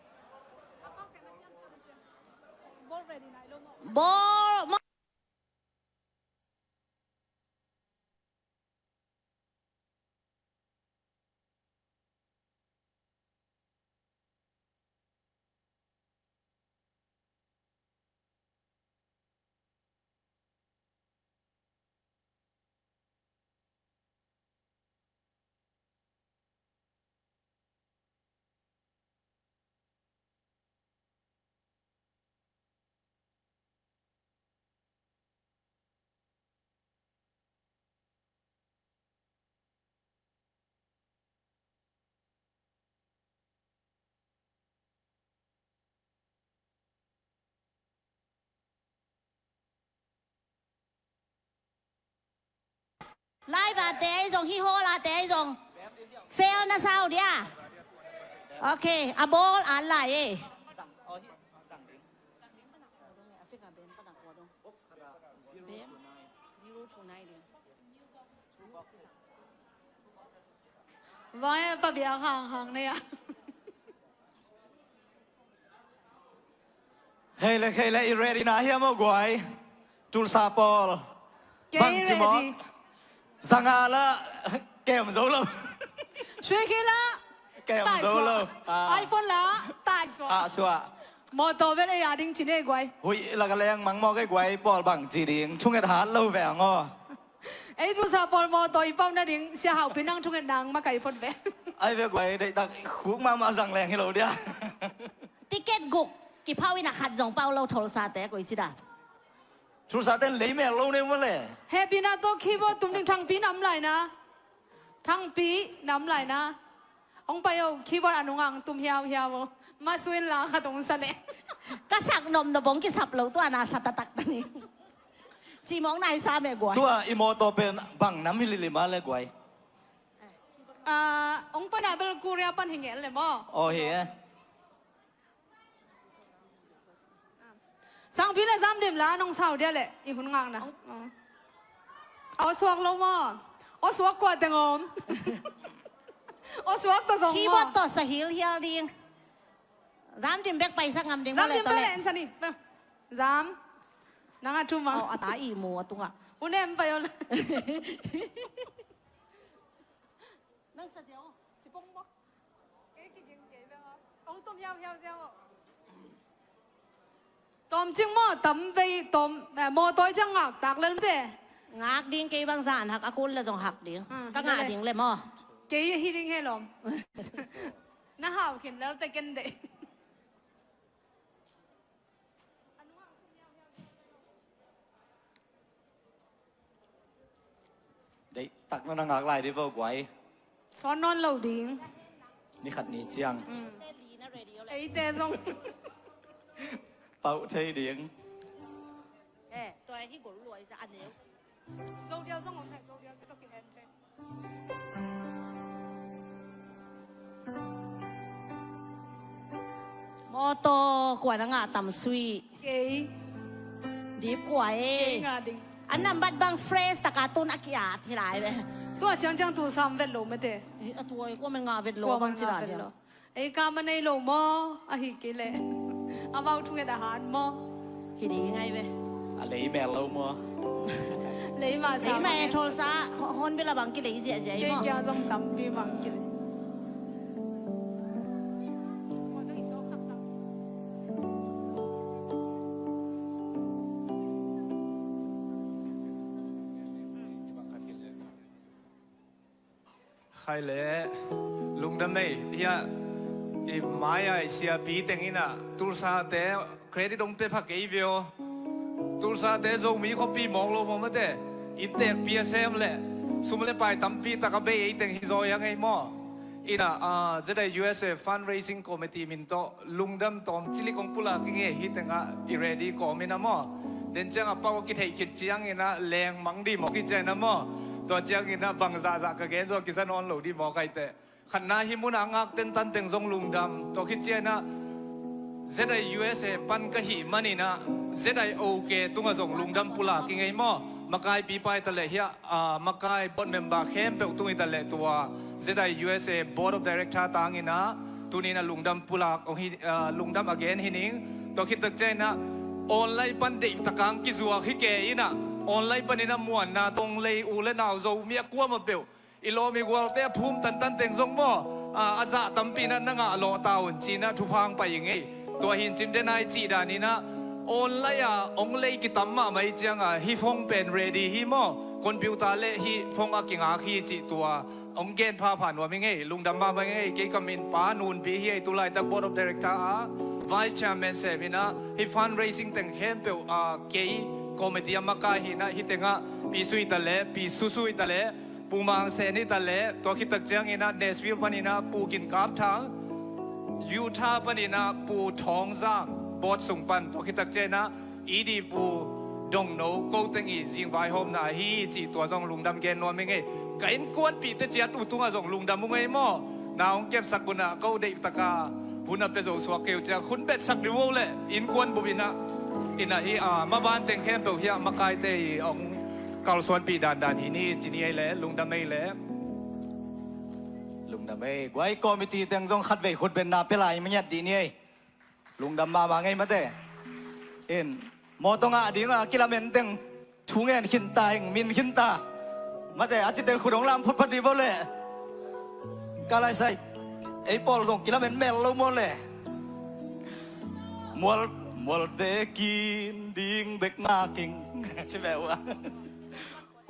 Bawl, maw. Live a te ei zong, hih hall a te ei zong. Fail na sau dia. Ok, a bawl an lai ei. Vai pa bia hang hang ne ya. Hei le, hei le, i ready na hiam aw guai? Tulsa pawl. Kei bang ci mawk ready. Zanga la kem zo lo. Sui khi la. Kem zo lo. Ah. iPhone la tai suah. Ah, suah. Mawtaw bel ei a ding ci ne guai. Hui la ka leng mang mawk ei guai, pawl bang ci ding. Thunget hat lo ve ang aw. Ei Tulsa pawl mawtaw i pau nading, Sia Hau Pi nang thunget nang makai phot ve. Ai ve guai, deihtak khuk mahmah zang leng hi lo dia. Ticket guk kiphau in a khat zong pau lo Tulsa te koi ci dan. Tulsa te lei mel lo ne mawle. Happy na tawh keyboard tum ding Thangpi nam lai na. Thangpi nam lai na. Hong pai o, keyboard a nungah tum hiauhiau o. Masuin la khat hong sa leh. Ka sak nop nop hong kisap lo, tua na sa taktak ta ni. Cimawk nai sa meh guai. Tua i mawtaw pen bang nam hi lili ma le guai? Ah, hong pai na bel Korea pan hi ngel le maw. Aw hi e. Sangpi le Zamdim la nong sau dia leh i hun ngakna. Aw suak lo maw? Aw suak kua teng om? Aw suak tawh zong maw? Keyboard tawh sa hilhial ding. Zamdim bek paisak ngam ding maw le tawh leh. Zamdim bek leh en sa ni. Zam. Nang a thu maw? Aw, a ta i mu a tungah. U Nem pai o le. Nang sa ziau, cipong maw? Kei kiging kei beng aw. Hong tum hiauhiau ziau aw. Tawm cing maw, tam vei, tawm, eh, mawtaw ciang ngak tak lel mate. Ngak ding, kei bang zan hak a khul le zong hak ding. Ah, ka ngah ding le maw. Kei hi ding he lawm. Na hau khin lel te ken deih. Deihtak na na ngak lai dih vo guai. Sawn nawn lo ding. Ni khat ni ciang. Mm. Eite zong. Pauh thei ding. Eh, tua hi gol luai sa a neu. Zo dial zong om he, zo dial ka ki hen thei. Mawtaw kua na ngah tam sui. Kei. Dip kua e. Kei ngah ding. A nambat bang fresh taka tun a ki-at hi lai ve. Tua ciangciang tu sam vet lo mate. Eh, a tua e kua man ngah vet lo bang ci lai lo. Ei ka man ei lo maw, a hi kei leh. Amau thunget a han maw. Hi ding ngai ve. A lei mel lo maw. Lei mah sa. Lei mah e thol sa, hon bel a bang kilei ziahziah hi maw. Kei kia zong tampi bang kilei. Khai le, lungdam ei, hia, i mai-a i siapi teng inah, Tulsa te, credit hong pia pha kei vio. Tulsa te Zomi khuapi mawk lo maw mate, inntekpi a sem le, sum le pai tampi taka bei ei teng hi zaw ia ngei maw. Inah, ah, Z I U S A Fundraising Committee min tawh, lungdam tawm cilik hong pulak i ngei hi tengah i ready kawm inah maw. Den ciangah pau a kitheih khit cianginah leng mang dih maw kici inah maw. Tua cianginah bang zahzah ka gen zaw kiza nawn lo dih maw kaite. Khatna hi munah ngak tentan teng zong lungdam. Tua khit cianginah Z I U S A pan ka hih maninah Z I O K tungah zong lungdam pulak i ngei maw? Makai pipa i taleh hiah, ah, makai board member khempeuh tung i taleh tua Z I U S A Board of Director tanginah tuninah lungdam pulak hong hi, ah, lungdam a gen hi ning. Tua khit takcianginah online pan deihtakang kizuak hi ke inah online paninah muanna tong lei u le nau Zomi a kuamah peuh i lawm i gualte a phum tantan teng zong maw, a, a zah tampi na na ngah lawh ta un cinah thupha hong pai i ngei. Tua hin cin denai cih daninah online a hong lei kitam mahmah i cianga hih phone pen ready hi maw, computer le hih phone a kingak hi cih tua hong gen phapha nuam i ngei. Lungdam mahmah i ngei. Kei ka min Pa Nunpi hi. Ei tulaitak Board of Director a Vice Chairman sem inah hih fundraising teng khempeuh a kei committee a makai hinah hih tengah Pi Sui taleh Pi Susui taleh Pu Mang Sen i taleh tua khit takcianginah Nashville paninah Pu Gin Kap Thang, Utah paninah Pu Thawng Zam, board sung pan tua khit takcianginah E D Pu Dong No ko teng i zingvaihawmna hi cih tua zong lungdam gen nuam i ngei. Ka innkuanpihte ciat uh tungah zong lungdam uh ngei maw? Na hong kepsak unah ko deihtaka hun a pia zo suak kei uh ciang hun betsak dih uh leh innkuan bup inah inah hi, a, maban teng khempeuh hiah makaite i hong kalsuanpih dandan hi ni ci ni ei leh lungdam ei leh. Lungdam ei. Guai committee teng zong khatvei khutbenna pia lai mangiat dih ni ei. Lungdam mahmah ngei mate. In mawtaw ngah dinga kilamen teng thu ngen khinta ing min khinta. Mate a citeng khut hong lam phutphat dih baw leh. Ka laisai ei pawl zong kilamen mel lo maw leh. Mual, mualte kin ding bek ngaking ci beh uh a.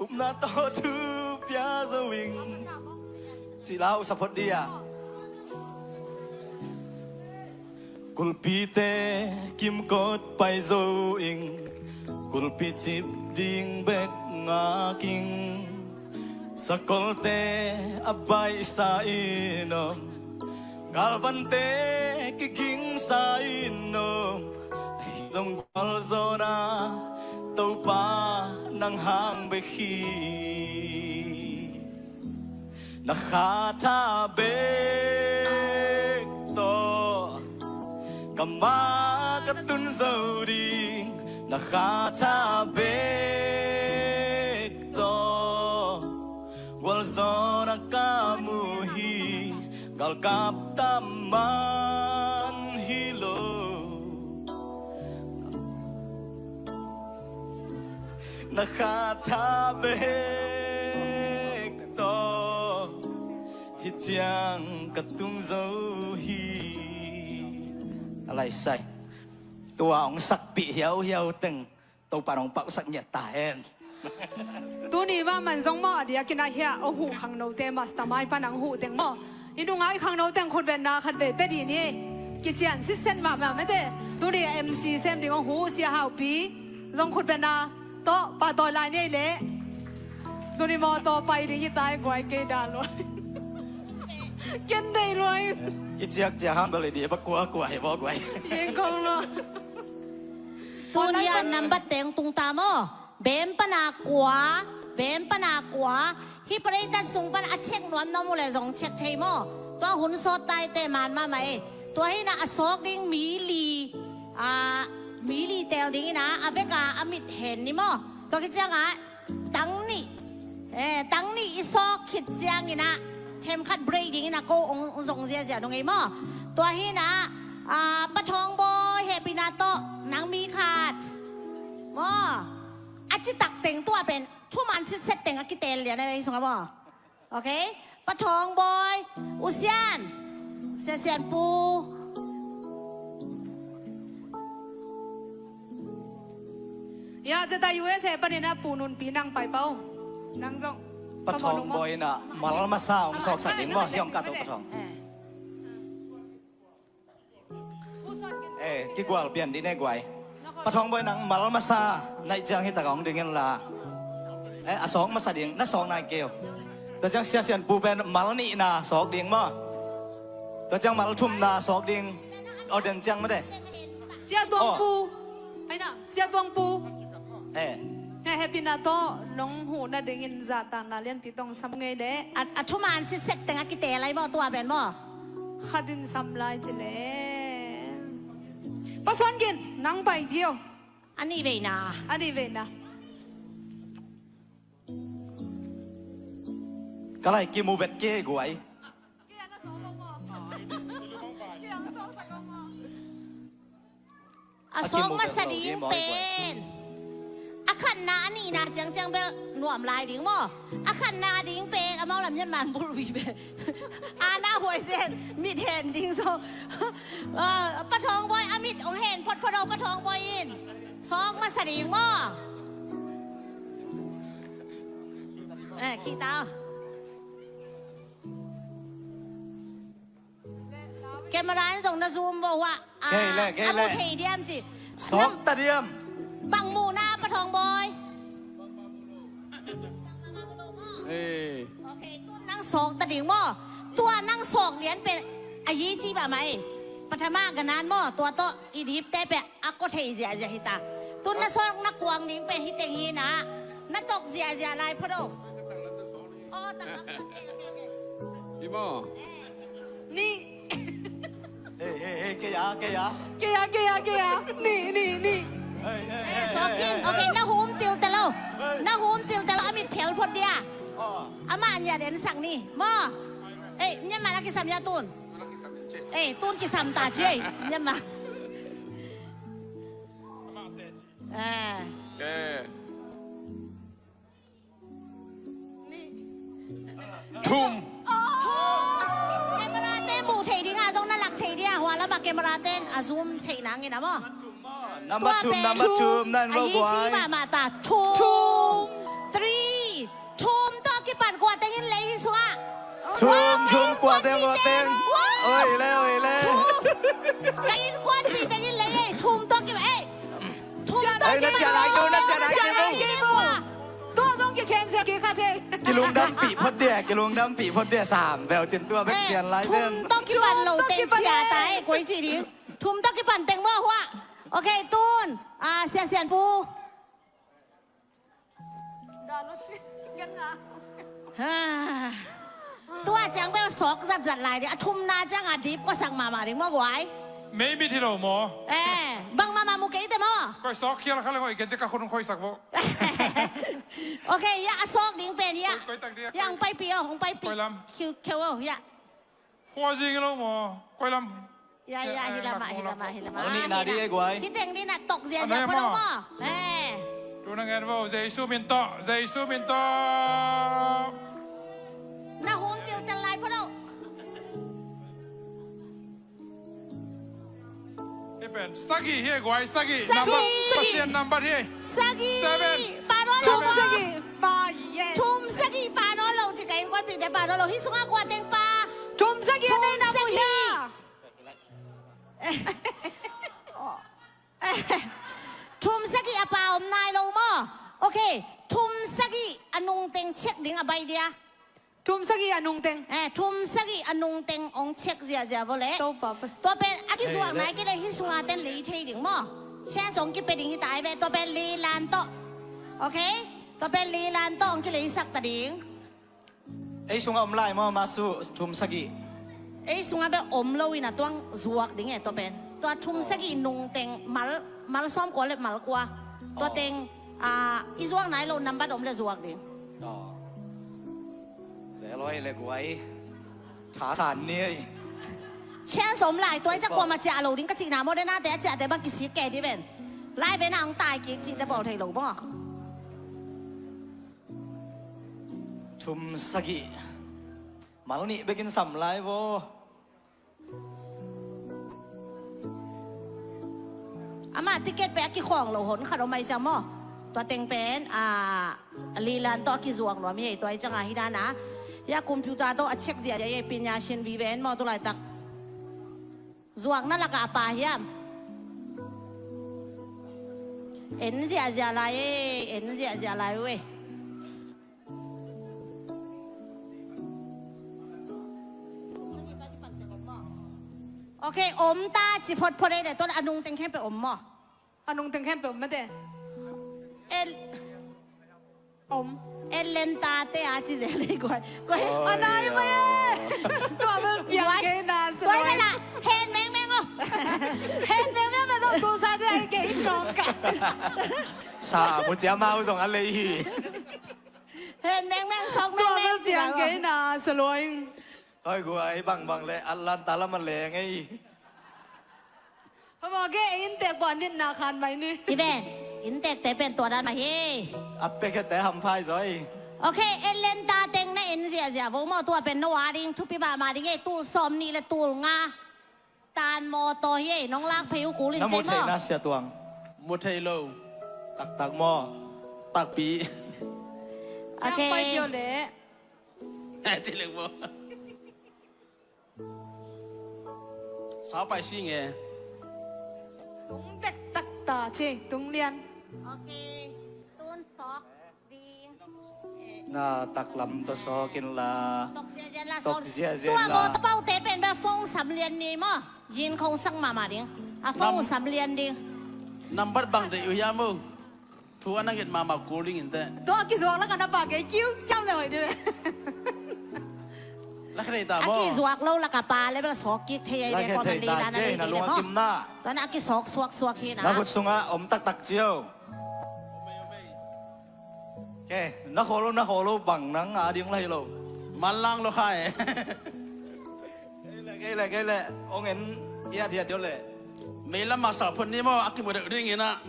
Upna tawh thu pia zo ing. Cih la uh saphot dia. Kulpite kimkot pai zo ing. Kulpi cip ding bek ngaking. Sakolte a baihsa in om. Galvante kigingsa in om. Zong gualzawna Topa nang hang bek hi. Na khatha bek tawh ka ma ka tun zo ding. Na khatha bek tawh gualzawna ka mu hi. Galkap tam man hi lo. Na khatha bek tawh hi ciang ka tung zo hi. A laisai tua hong sakpih hiauhiau teng Topa nong pausak ngiat ta hen. Tuni mah man zong maw a diakin a hiah a huh khangnote mastermind pan ang huh teng maw i nungai khangno teng khutbenna khat vei pia dih ni. Kician sitset mahmah mete. Tuni M C sem ding a huh sia haupi zong khutbenna tawh pahtawi lai ni ei leh. Tuni maw tawh pai ding i tai guai kei da luai. Ken dei luai. I ciakciak hang bel i dih a ba kuakua hi baw guai. Yen kong lo. Tun hia nambat teng tungta maw? Bem pana kua, bem pana kua. Hih pareitat sung pan a check nuam na mu le zong check thei maw? Tua hun sawt taite man mahmah ei. Tua hina a sawk ding mi li, a, mi li tel ding ina a beka a mit hen ni maw? Tua khit cianga tang nih, eh, tang nih i sawk khit ciangina themkhat break dingina ko ong zong ziazia nung ei maw? Tua hina, a, Pa Thawng Bawi hehpihna tawh nang mi khat maw? A citak teng tua pen thuman sitset teng a kitel lian a vei sunga maw? Ok. Pa Thawng Bawi, U Sian, Sia Sian Pu. Ya, zeta U S A panina Pu Nunpi nang pai pau. Nang zong. Pa Thawng Bawi na mal masa hong sawksak ding maw? Hiong ka to Pa Thawng. Eh. Eh, kigual pian dih ne guai. Pa Thawng Bawi nang mal masa naih ciang hi taka hong ding in la. Eh, a sawk masa ding, na sawk nai keu. Tua ciang Sia Sian Pu pen mal nihna sawk ding maw? Tua ciang mal thumna sawk ding. Aw den ciang mate. Sia Tuang Pu. Ai na, Sia Tuang Pu. Eh. Hehpihna tawh nong huhna dingin zahtakna lianpi tong sam ngei le. A, a thuman sitset teng a kite lai maw tua pen maw? Khatin sam lai ci le. Pa Suan Gin, nang pai dih o. A nih veina. A nih veina. Ka lai kimu vet kei guai. A sawng masa ding pen, a khatna a nihna ciangciang bel nuam lai ding maw? A khatna ding pen amau lam hian man bulh ui pen. A na huai zen mit hen ding sawng. Ah, Pa Thawng Bawi a mit hong hen photphot o, Pa Thawng Bawi in. Sawng masa ding maw? Eh, kita. Camera in zong na zoom bo hua. Ah, kei le, kei le. A mu thei diam ci. Sawk ta diam. Bang muhna, Pa Thawng Bawi? Eh. Ok, tun nang sawk ta ding maw? Tua nang sawk lian pen a yi ci ba mai. Pathama ganan maw? Tua tawh i dipte pen a kua thei ziahziah hi ta. Tun na sawk na kuang ding pen hi teng hi na. Na tawk ziahziah lai phot o. Aw, tak lam. Ok, ok, ok. Hi maw? Nih. Hei, hei, hei, kei a, kei a. Kei a, kei a, kei a. Nih, nih, nih. Hei, hei, hei, hei, hei. Eh, sawk khin. Ok, na hum tiltel o. Hei. Na hum tiltel o, a mit phel phot dia. Aw. Amah ngiat en sak ni. Maw. Eh, Myanmar a kisam ya tun. Eh, tun kisam ta ci ei. Myanmar. Eh. Eh. Thum. Camera te muh theih ding a zong na lak thei ding a, hua lam a camera ten a zoom theih nangin a maw? Number thum, number thum, nan vo guai. A yi ci mahmah ta. Thum. Thum. Three. Thum tawh kipan kua teng in lei hi sungah. Thum, thum, kua teng, kua teng. Oi le, oi le. Thum. Ka innkuanpih teng in lei ei. Thum tawh kipan ei. Thum tawh kipan. Ai, na ciah lai kei vo, na ciah lai kei vo. Tua zong kikhen sia kikhat thei. Kilungdampih phot dia, kilungdampih phot dia, sam bel cin tua bek cian lai. Thum tawh kipan lo teng cia ta ei, koi ci ding. Thum tawh kipan teng maw hua. Ok, tun. Ah, Sia Sian Pu. Ha. Tua ciang bel sawk zatzat lai ding. A thumna ciang a dip kua sak mahmah ding maw guai. Meimit hi lo maw? Eh, bang mahmah mu kei te maw? Koi sawk khial kha le ngoi ken ciang ka khun hong khoisak vo. Ok, ya, a sawk ding pen ya. Koi, koi tak ding, ya, hong paipih o, hong paipih. Koi lam? Khiu, khiu o, ya. Khua zing lo maw? Koi lam? Ya, ya, hi lam ah, hi lam ah, hi lam ah. Nihna ding ei guai. Hi teng ding na tok ziahziah phot lo maw? Eh. Tu na ngen vo, Jesu min tawh, Jesu min tawh. Na hum tiltel lai phot lo. Hi pen sagih hi ei guai, sagih. Sagih. Number, Pasian number hi. Sagih. Seven. Pha nawn lo maw? Sagih. Pha, yes. Thum sagih pha nawn lo ci ka innkuanpihte pha nawn lo. Hih sungah kua teng pha? Thum sagih a neihna mu hi. Thum sagih a pha om nai lo maw? Ok. Thum sagih a nungteng check ding a bai dia. Thum sagih a nungteng. Eh, thum sagih a nungteng hong check ziahziah vo leh. Topa Pasian. Tua pen a kizuak nai kei leh hih sunga ten lei thei ding maw? Chance hong kipia ding hi ta ei ve. Tua pen lilan tawh. Ok? Tua pen lilan tawh hong kileisak ta ding. Ei sungah om lai maw, Masu, thum sagih? Ei sungah bel om lo in a tuang zuak ding e, tua pen. Tua thum sagih nungteng mal, mal sawm kua le mal kua. Tua teng, ah, i zuak nai lo nambat om le zuak ding. Zel oi le guai. Tha san ni ei. Chance om lai, tua i ciak kuamah ciah lo ding ka cihna maw, de nate a ciahte bang kisik kei di ven. Lai ven a hong tai kik cihte bawl thei lo maw? Thum sagih. Mal nih bekin sam lai vo. Amah ticket pen a kikhawng lo hon khat om ai ciang maw? Tua teng pen, ah, lilan tawh a kizuak nuam hi ei, tua ai ciang a hi dan a. Ya computer tawh a check ziahziah ei, pinya sin vive en maw tu laitak. Zuakna lakah a pha hiam? En ziahziah lai ei, en ziahziah lai uh ei. Ok, om ta ci photphot ei le, tua a nungteng khempeuh om maw? A nungteng khempeuh om mate. El. Om. Ellen tate a ci zel ei guai. Guai. A nai mai e. Tua bel piang kei na. Guai na na. Hen mengmeng o, Hen meng meng meng zong susa ding a hi kei in kong ka. Sa mu cia mau zong a lei hi. Hen meng meng sawk meng meng ciang kei na sa luaing. Hoi guai bangbang le Atlanta lam a leng ei. Hoi maw, ke inntek buah nitna khan mai ni. I ven, inntekte pen tua dan mah hi. A pekete hamphai zaw ei. Ok, Atlanta teng na en ziahziah vo maw, tua pen no a ding thupi mahmah ding ei, tul sawm nih le tul nga. Tan mawtaw hi ei, nong lak phei uh kul in kei maw. Na mu thei na Sia Tuang? Mu thei lo. Taktak maw? Takpi. Ok. Pai pio le. Ti leng maw? Sa pai si nge. Tung dektak ta ci, tung lian. Ok. Tun sawk ding. Na taklam tawh sawk inla. Tok ziazian la. Tua maw, tapaute pen bia phone sam lian ni maw. Yin khong sang mahmah ding. A phone sam lian ding. Nambat bang deih uh hiam maw? Thu a na nget mahmah kul ding in teh. Tua a kizuak lakah na pa kei kiu kiam le hoih ding. Lakha thei ta maw? A kizuak lo lakah pa le bel sawk kik thei ai ve. Lakha thei ta ci ei, na lungkim na. Tua na a kisawk suaksuak hi na. Na khut sungah om taktak cio. Ke, na khaw lo, na khaw lo bang nang a ding lai lo. Manlang lo khai. Kei le, kei le, kei le. Ong en hiat hiat dio le. Mei lam mah sa phun ni maw, a kimu deuh ding in ah.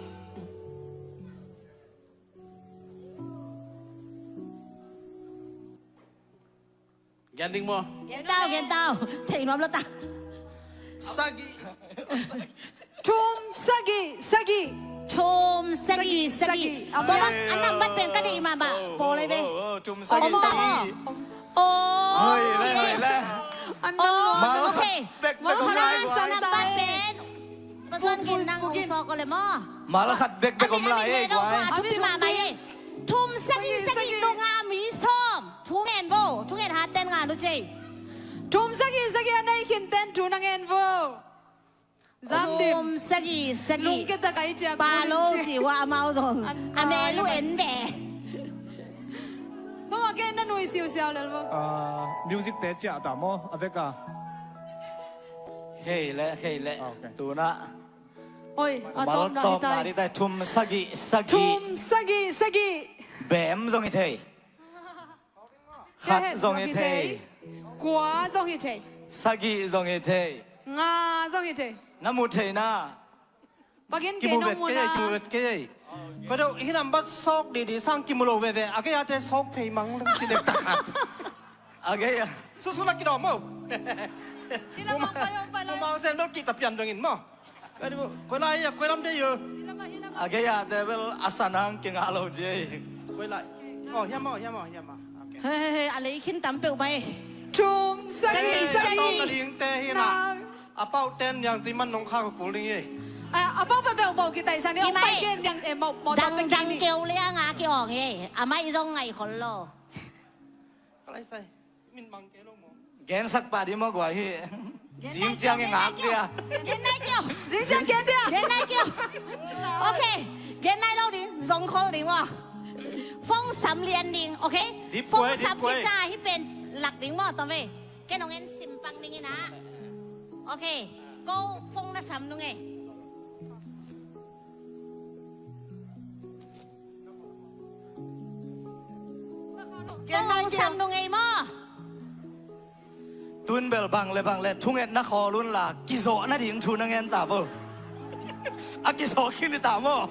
Gen ding maw? Gen tau, gen tau. Thei nuam lo ta. Sagih. Thum sagih sagih. Thum sagih sagih. A nambat pen ka deih mahmah. Pawl lai ve. Thum sagih sagih. Oi, lai, lai, lai. Oi, ok. Mal khat bekbek om lai. Sa nambat pen. Pazuan gen nang hong sawk ko le maw. Mal khat bekbek om lai ei guai. Thum sagih sagih nunga mi sawm. Thu ngen vo, thu ngen hat ten ngan uh cei. Thum sagih sagih a nei khin ten thu na ngen vo. Zam dim. Thum sagih sagih. Lungkia tak a i ciak pa lo ci ua amau zong. A mel uh en ve. Maw a ke na nui siusiau lel vo. Music te ciah ta maw a vek a. Hei le, hei le. Tuna. Oi, a tawpna hi tai. Thum sagih sagih. Thum sagih sagih. Bem zong hi thei. Khat zong hi thei. Kua zong hi thei. Sagih zong hi thei. Nga zong hi thei. Na mu thei na. Pakin kei nong mu na. Kimu vet kei ei. Koi deuh hi nambat sawk didi sang kimu lo veve. A gei a te sawk thei mang leng ci dek tak. A gei a. Susu la kidawm o. Kumau sen dol kihta pian dongin maw. Koi lai a, koi lam dei o. A gei a te bel a san hang kingah lo ci ei. Koi lai. Oh, hiam maw, hiam maw, hiam maw. Hei, hei, hei, a lei khin tam peuh mai. Thum sagih sagih. Tawm na ding te hi na. A pauh ten niang tui man nong khak kul ding hi. A pauh peuhpeuh mawh kitaihsan hi. Hong pai gen niang e mawh mawh dang dang keu liang a ki-awng hi. A mai zong ngai khol lo. Ka lai sai. Min mang kei lo maw? Gensak pah dih maw guai hi. Zing ciang i ngak dia. Gen nai kio. Zing ciang gen dia. Gen nai kio. Ok. Gen nai lo ding. Zong khol ding maw? Phone sam lian ding. Ok. Phone sam kit ciang a hi pen lak ding maw, tom ve. Ken hong en simpang ding in ah. Ok. Ko phone na sam nung e. Phone hong sam nung ei maw? Tun bel bang le bang le thungetna khawl un la kizawh nading thu na ngen ta bo. A kizawh khin i ta maw?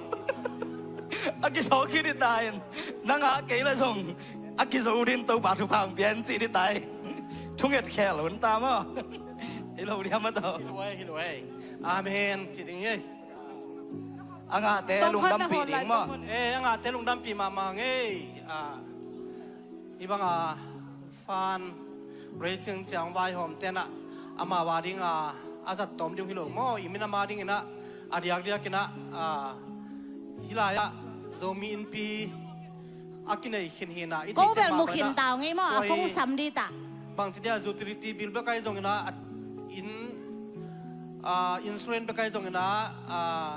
A kizawh khin i ta in na ngah kei le zong a kizo din Topa thupha hong pia in cih dih ta hi. Thunget khel hun ta maw? Hi lo diam a tawh. Hi lo ei, hi lo ei. Amen ci ding hi. A ngahte lungdampi ding maw? Eh, a ngahte lungdampi mahmah ngei. Ah, hi banga fan racing ciang vaihawm tenah amau a dinga a zat tawm ding hi lo maw? I minam a dinginah a diakdiakinah, ah, hih lai-ah Zomi Innpi a kinei khin hinah i ko bel mu khin tau ngei maw? A phone sam dih ta. Bangci dia utility bill bek ahi zonginah, in, ah, insurance bek ahi zonginah, ah,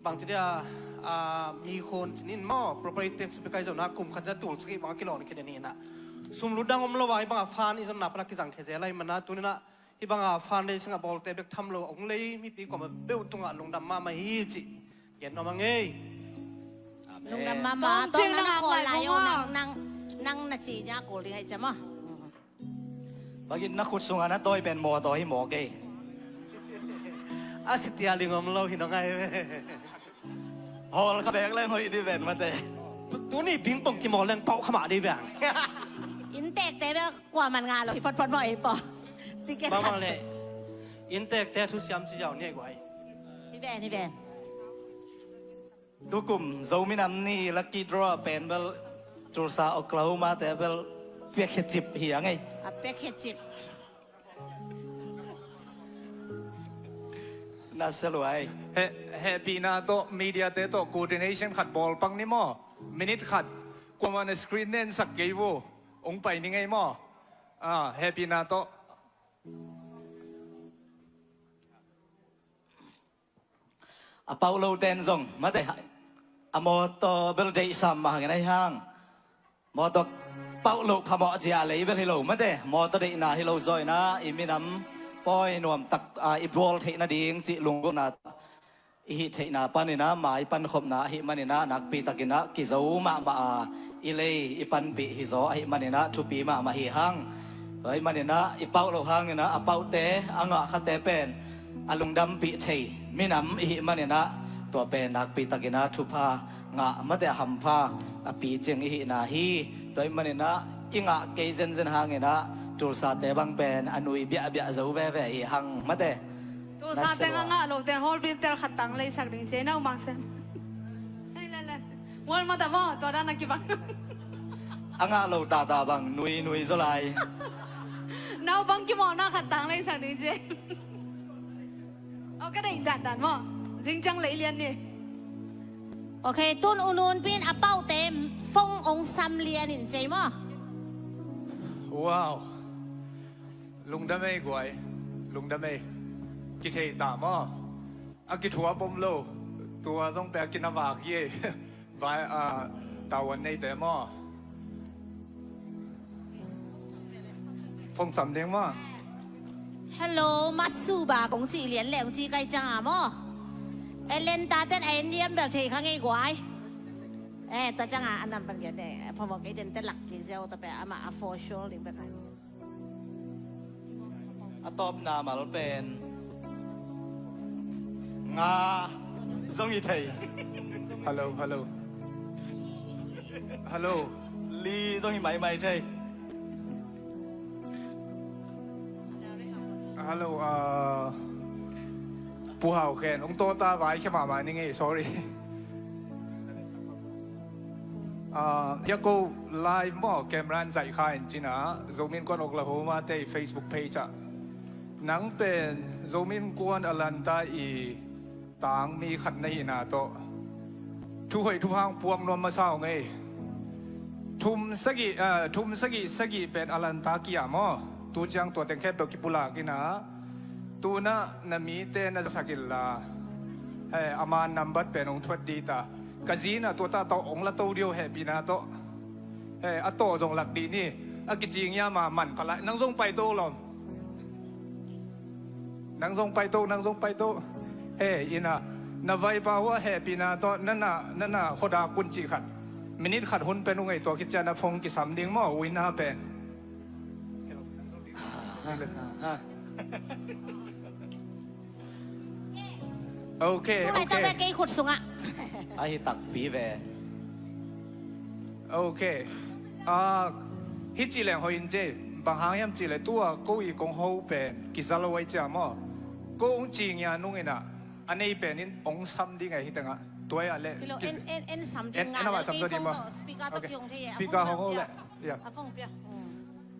bangci dia, ah, mi khon cinin maw, property tax bek ahi zonginah kum khatinah tul sagih bang a kilawn khin hinah. Sum lut dang om lo a hi bangah fan i zonna pana kizang khe zel ahi manah tuninah Hih banga fundraising a bawlte bek tham lo a hong lei mipi kuamah peuh tungah lungdam mahmah hi cih gen nuam a ngei. Amen. Lungdam mahmah. Tawng tawh cing nang na khawl lai lai uh, maw? Nang, nang, nang na ci nya kul ding ai cia maw? Bangin na khut sungah na tawi pen mawtaw hi maw kei? A si tia ling om lo hi nong ai ve. Hawl kha bek leng hoih dih ven mate. Tu, tuni pingpong kimawl leng pauh kha mah dih ven. Innteekte bek kuaman ngah lo hi photphot maw ei paw. Ticket mah bang leh innteekte thusiam ci ziau ni ei guai. Hi ven, hi ven. Tukum Zomi Nam Ni lucky draw pen bel Tulsa Oklahoma te bel piakkhia cip hi a ngei. A piakkhia cip. Na saluai. He, hehpihna tawh media te tawh coordination khat bawl pang ni maw? Minute khat. Kuaman a screen nen sak kei vo. Ong pai ni ngei maw? Ah, hehpihna tawh. A pauh lo ten zong mate, a mawtaw bel deihsam mah hangin ahi hang. Mawtaw pauh loh phamawh zia lei bel hi lo mate, mawtaw deihna hi lo zawina i minam pawi nuam tak, a, i bual theih nading cih lunggulhna i hih theihna paninah mai pankhopna ahih maninah nakpi takinah kizo mahmah a, i lei i panpih hi zaw ahih maninah thupi mahmah hi hang. Tua ahih maninah i pauh lo hanginah a pauhte a ngah khate pen a lungdampih thei minam i hih maninah tua pen nakpi takinah thupha ngah mate, a hampha a picing i hihna hi. Tua ahih maninah i ngah kei zenzen hanginah Tulsate bang pen a nui biahbiah zo veve hi hang mate. Tulsa teng a ngah lo ten hall bill tel khat tang leisak ding ci ei, nau mang sem. Mual mata maw, tua dan a kibang. A ngah lo tata bang nui nui zaw lai. Nau bang kimawhna khat tang leisak ding ci ei. Aw, ka deih dandan maw. Zing ciang lei lian ni. Ok, tun U Nun Pi in a pauhte phone ong sam lian in ci ei maw. Wow. Lungdam ei guai. Lungdam ei. Kithei ta maw. A kithuap om lo. Tua zong pek a kinavak hi ei. Vai, ah, tawan neite maw. Phone sam ding maw. Hello, Masuba kong cih lian leh ong ci kai cianga maw. Atlanta ten a en liam bel thei kha ngei guai. Eh, ta cianga a nam pan gen de. Phamawh kei ten te lak kik ziau ta pek amah a for sure ding pek hai. A tawpna mal pen nga zong hi thei. Hello, hello. Hello. Li zong hi maimai thei. Hello, uh, Pu Hau Khen. Ong tawta vai khia mahmah ni ngei, sorry. Ah, hia ko live maw, camera in zaih kha in cina, Zomi Innkuan Oklahoma te i Facebook page ah. Nang pen Zomi Innkuan Atlanta i tangmi khat na hihna tawh. Thu hoih thu hang puak nuam masa ung ei. Thum sagih, ah, thum sagih sagih pen Atlanta kia maw. Tu ciang tua teng khempeuh kipulak ina. Tuna na mite na sak inla. He, a man nambat pen ong thuat dita. Ka zina tua ta tawh ong la to dio hehpihna tawh. He, a tawh zong lak dih ni. A kicing ia ma man phalai. Nang zong pai to lom. Nang zong pai to, nang zong pai to. He, ina. Na vaipa hua hehpihna tawh. Nana, nana hoda kun cih khat. Minute khat hun pen ung ei tua kician a phone kisam ding maw. Uina pen. Ok, ok. Kei khut sungah. Ahi takpi ve. Ok. Ah, hi ci leng hoih in ci. Bang hang hiam ci le tua ko i kong ho pen kiza lo ai cia maw. Ko ong ci ngia nung ina. A nei pen in ong sam ding ai hi tengah. Tua ai a le. Kilo en, en, en sam ding en, nga en le sam kei ding kong maw. Speaker to kiong thei e. Speaker hong ho le. Ya. A phone pia. Hmm.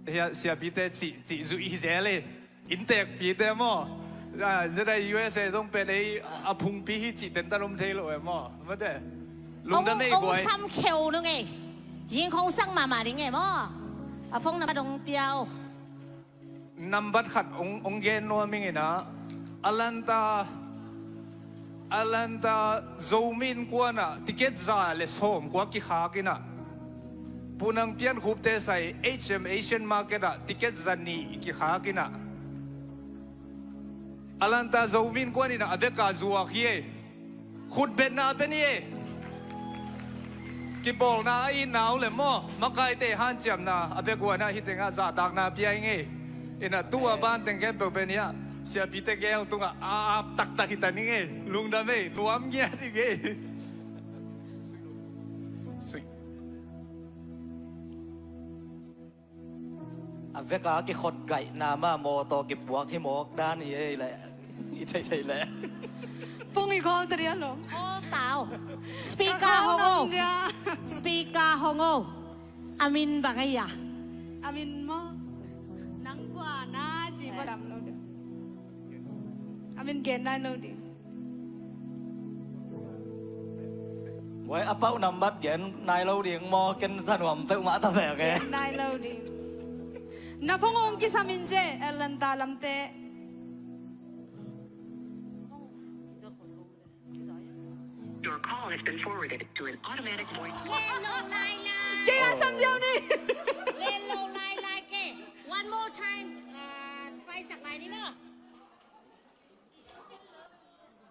Ya, siapite ci, ci zui hi zel e. Innteekpite maw. Ah, zedai U S A zong pen ei a phungpi hi cih tentan om thei lo e maw. Mate. Lungdam ei guai. Ong sam kheu nung ei. Zing khong sang mahmah ding ei maw. A phone nambat ong piau. Nambat khat ong, ong gen nuam ing ina. Atlanta Atlanta Zomi Innkuan ah ticket za le sawm kua kikhak ina. Pu Nang Pian Khup te sai H M Asian Market ah ticket za nih kikhak ina. Alanta Zomi Innkuan in a veka zuak hi e. Khutbetna pen hi e. Kipawlna a itna uh le maw, makaite hanciamna a vek uh a na hi tengah zahtakna pia hi ngei. Ina tu a ban teng khempeuh pen hi a, siapite gel tungah a ap taktak hi ta ni ngei. Lungdam ei, nuam ngiat hi ngei. A veka kikhot gaihna mah mawtaw kipuak hi mawk dan hi ei leh. I theithei leh. Pung i khawl ta dia lo. Khawl tau. Speaker hong o. Speaker hong o. A min bang ei a? A min maw? Nang kua na ci maw dam lo dia. A min gen nai lo ding. Wai a pau nambat gen nai lo ding maw, ken za nuam peuhmah ta vek e. Gen nai lo ding. Na phone hong kisam in ci, Atlanta lamte. Your call has been forwarded to an automatic voice. Kei a sam ziau ni. Len lo lai lai ke. One more time. Uh, try sak lai ni maw.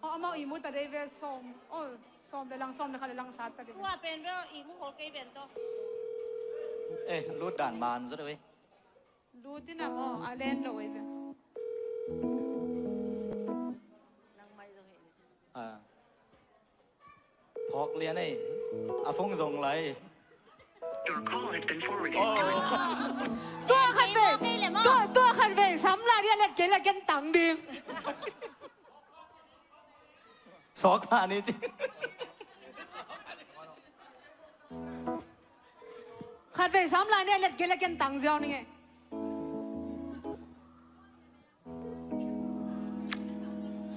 Oh, amau ihmu ta dei ve sawm. Oh, sawm le lang, sawm le khat le lang sa ta dei. Tua pen ve ihmu hol kei pen to. Eh, lut dan man zaw dei ve. Lut in a maw, a len lo ei ve. Ah. Phawk lian ei. A phone zong lai. Your call has been forwarded. Oh. Tua khat ve. Tua, tua khat ve. Sam lai dia let kei la ken tang ding. Sawk mah ni ci. Khat ve sam lai ni a let kei la ken tang ziau ni ngei.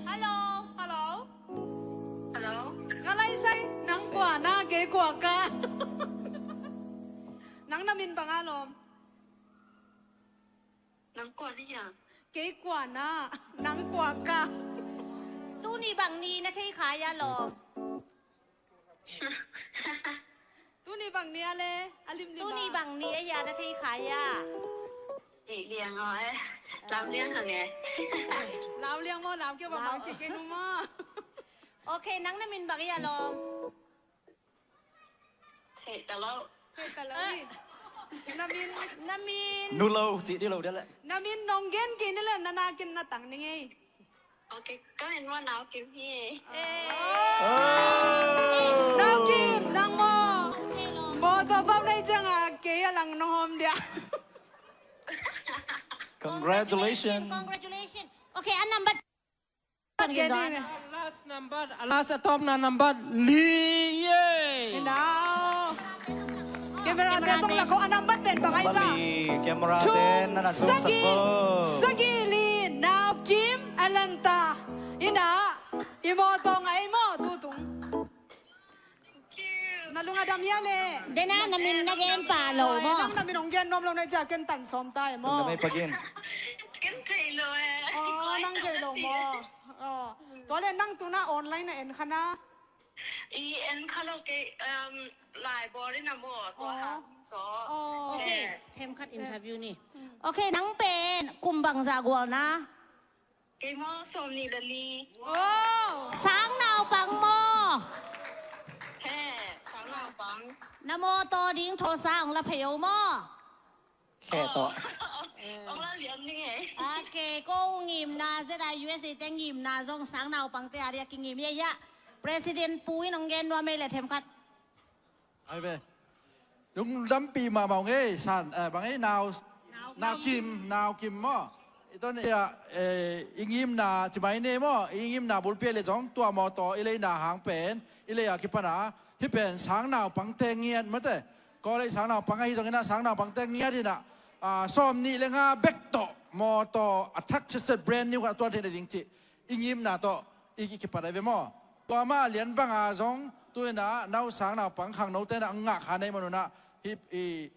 Hello. Hello. Hello. Nga lai sai nang kua na kei kua ka. Nang na min bang a lawm? Nang kua ni a? Kei kua na, nang kua ka. Tuni bang ni na thei kha a lawm? Tuni bang ni a le, a lim lim a. Tuni bang ni a ya na thei kha a. Ci liang aw e. Lau liang hang e. Lau liang maw, lau keu bang bang ci kei nu maw. Ok, nang na min bang a lawm? Thei ta lo. Thei ta lo i. Na min, na min. Nu lo, ci di lo dia le. Na min nong gen kei ni le, na na ken na tang ni ngei. Ok, ka min maw Nau Kim hi. Eh. Oh. Nau Kim, nang maw. Mawtaw bang nei ciang a kei a lang nong hawm dia. Congratulations. Congratulations. Ok, a number. Last number, a last a tawpna number li ye. Inau. Camera te zong la ko a number ten bang ai ba? Li, camera ten na na sung sa ko. Sagih li, Nau Kim, Atlanta. Ina, i mawtaw ngai maw tutung. Na lung a dam hia le? Dena na min na gen pa lo maw? Nang na min hong gen nuam lo na cia ken tan sawm ta e maw? Ken thei lo e. Oh, nang thei lo maw? Oh. Tua le nang tuna online na en kha na? I en kha lo kei, um, lai bawl in a maw, tua hang so. Oh. Ok. Themkhat interview ni. Ok, nang pen kum bangzah gual na? Kei maw, sawmnih le li. Oh! Sang naupang maw? He, sang naupang. Na mawtaw ding tholsa hong la phei o maw? Khe tawh. Hong la lian ding e. Ok, ko ngimna Z I U S A te ngimna zong sang naupangte a dia kingim ia ia. President pu in hong gen nuam ei le themkhat. Ai ve. Lungdampih mahmah ung ei, san, eh, bang ei, Nau, Nau Kim, Nau Kim maw. I ton, eh, eh, i ngimna, ci mai ni maw, i ngimna bulpi le zong, tua mawtaw, i leina hang pen, i lei a kipana, hih pen sang naupangte ngiat mate. Kawlei sang naupang ahi zongin a, sang naupangte ngiat in a, ah, sawmnih le nga bek tawh, mawtaw, a thak siatsiat brand new khat a tuan theihna ding cih. I ngimna tawh, i, i kipat ahi ve maw. Tua mah lian banga zong, tu in a, nau sang naupang khangnote na ngah kha nei manun a, hih, i,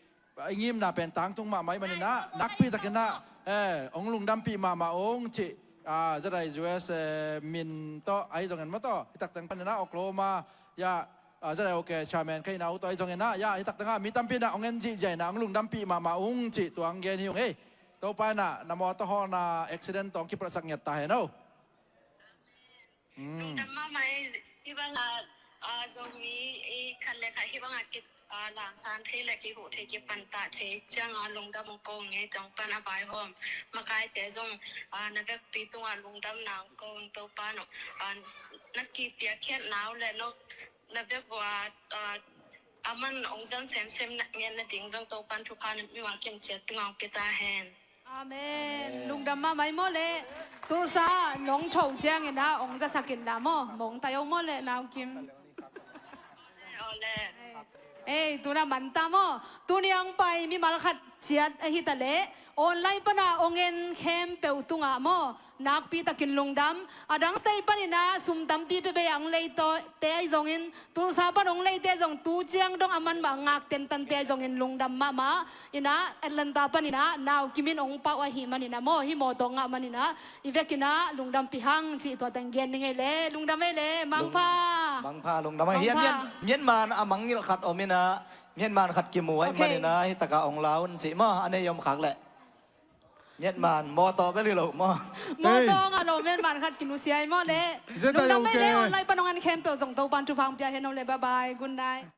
i ngimna pen tangtung mahmah i manin a, nakpi takin a, eh, hong lungdampih mahmah ung cih, ah, Z I U S, eh, min tawh, ahi zongin maw tawh, hih tak teng panin a, Oklahoma, ya, ah, Z I O K chairman kei nau tawh, ahi zongin a, ya, hih tak teng a, mi tampi in a, hong en zihziah in a, hong lungdampih mahmah ung cih, tua hong gen hi ung ei. Topa in a, na mawtaw hawlna accident tawh hong kipatsak ngiat ta hen o. Lungdam mahmah ei. Hih bangah, ah, Zomi ei khat le khat hih bangah ki, ah, lamsan thei le kihuh thei kipantah thei ciangah lungdam hong ko ing ei. Tawng pan a vaihawm makaite zong, ah, na vekpi tungah lungdam nang ko ing. Topa no, ah, na kipiakkhiatna uh le no na vek vua, ah, a man hong zang semsem na ngen na ding zong Topan thupha na mimal kim ciat tungah hong pia ta hen. Amen. Lungdam mahmah ei maw le. Tulsa nong tho ciangin ah hong zasak in la maw, mong tai o maw le nau kim. Ei, tuna manta maw. Tuni ang pai mimal khat ciat ahi ta leh online pana hong en khempeuh tungah maw, nakpi takin lungdam. A dang state panin ah sum tampi pia bei ang leite ahi zongin, Tulsa pan hong leite zong tu ciang dong a man mah ngak tentante ahi zongin lungdam mahmah. Inah Atlanta panin ah nau kimin hong pau ahih manin ah maw, hih mawtaw ngah manin ah i vekin ah lungdam pi hang cih tua teng gen ning ei le. Lungdam ei le. Mangpha. Mangpha, lungdam ei. Hian, hian, Myanmar a mangngilh khat om inah, Myanmar khat kimu ahih manin ah hih takah hong la un cih maw, a nei om khak leh. Myanmar mawtaw bel hi lo maw. Mawtaw ngah lo, Myanmar khat kinusia ei maw le. Lungdam ei le. Online pan hong en khempeuh zong Topan thupha hong pia hen o le. Bye bye. Good night.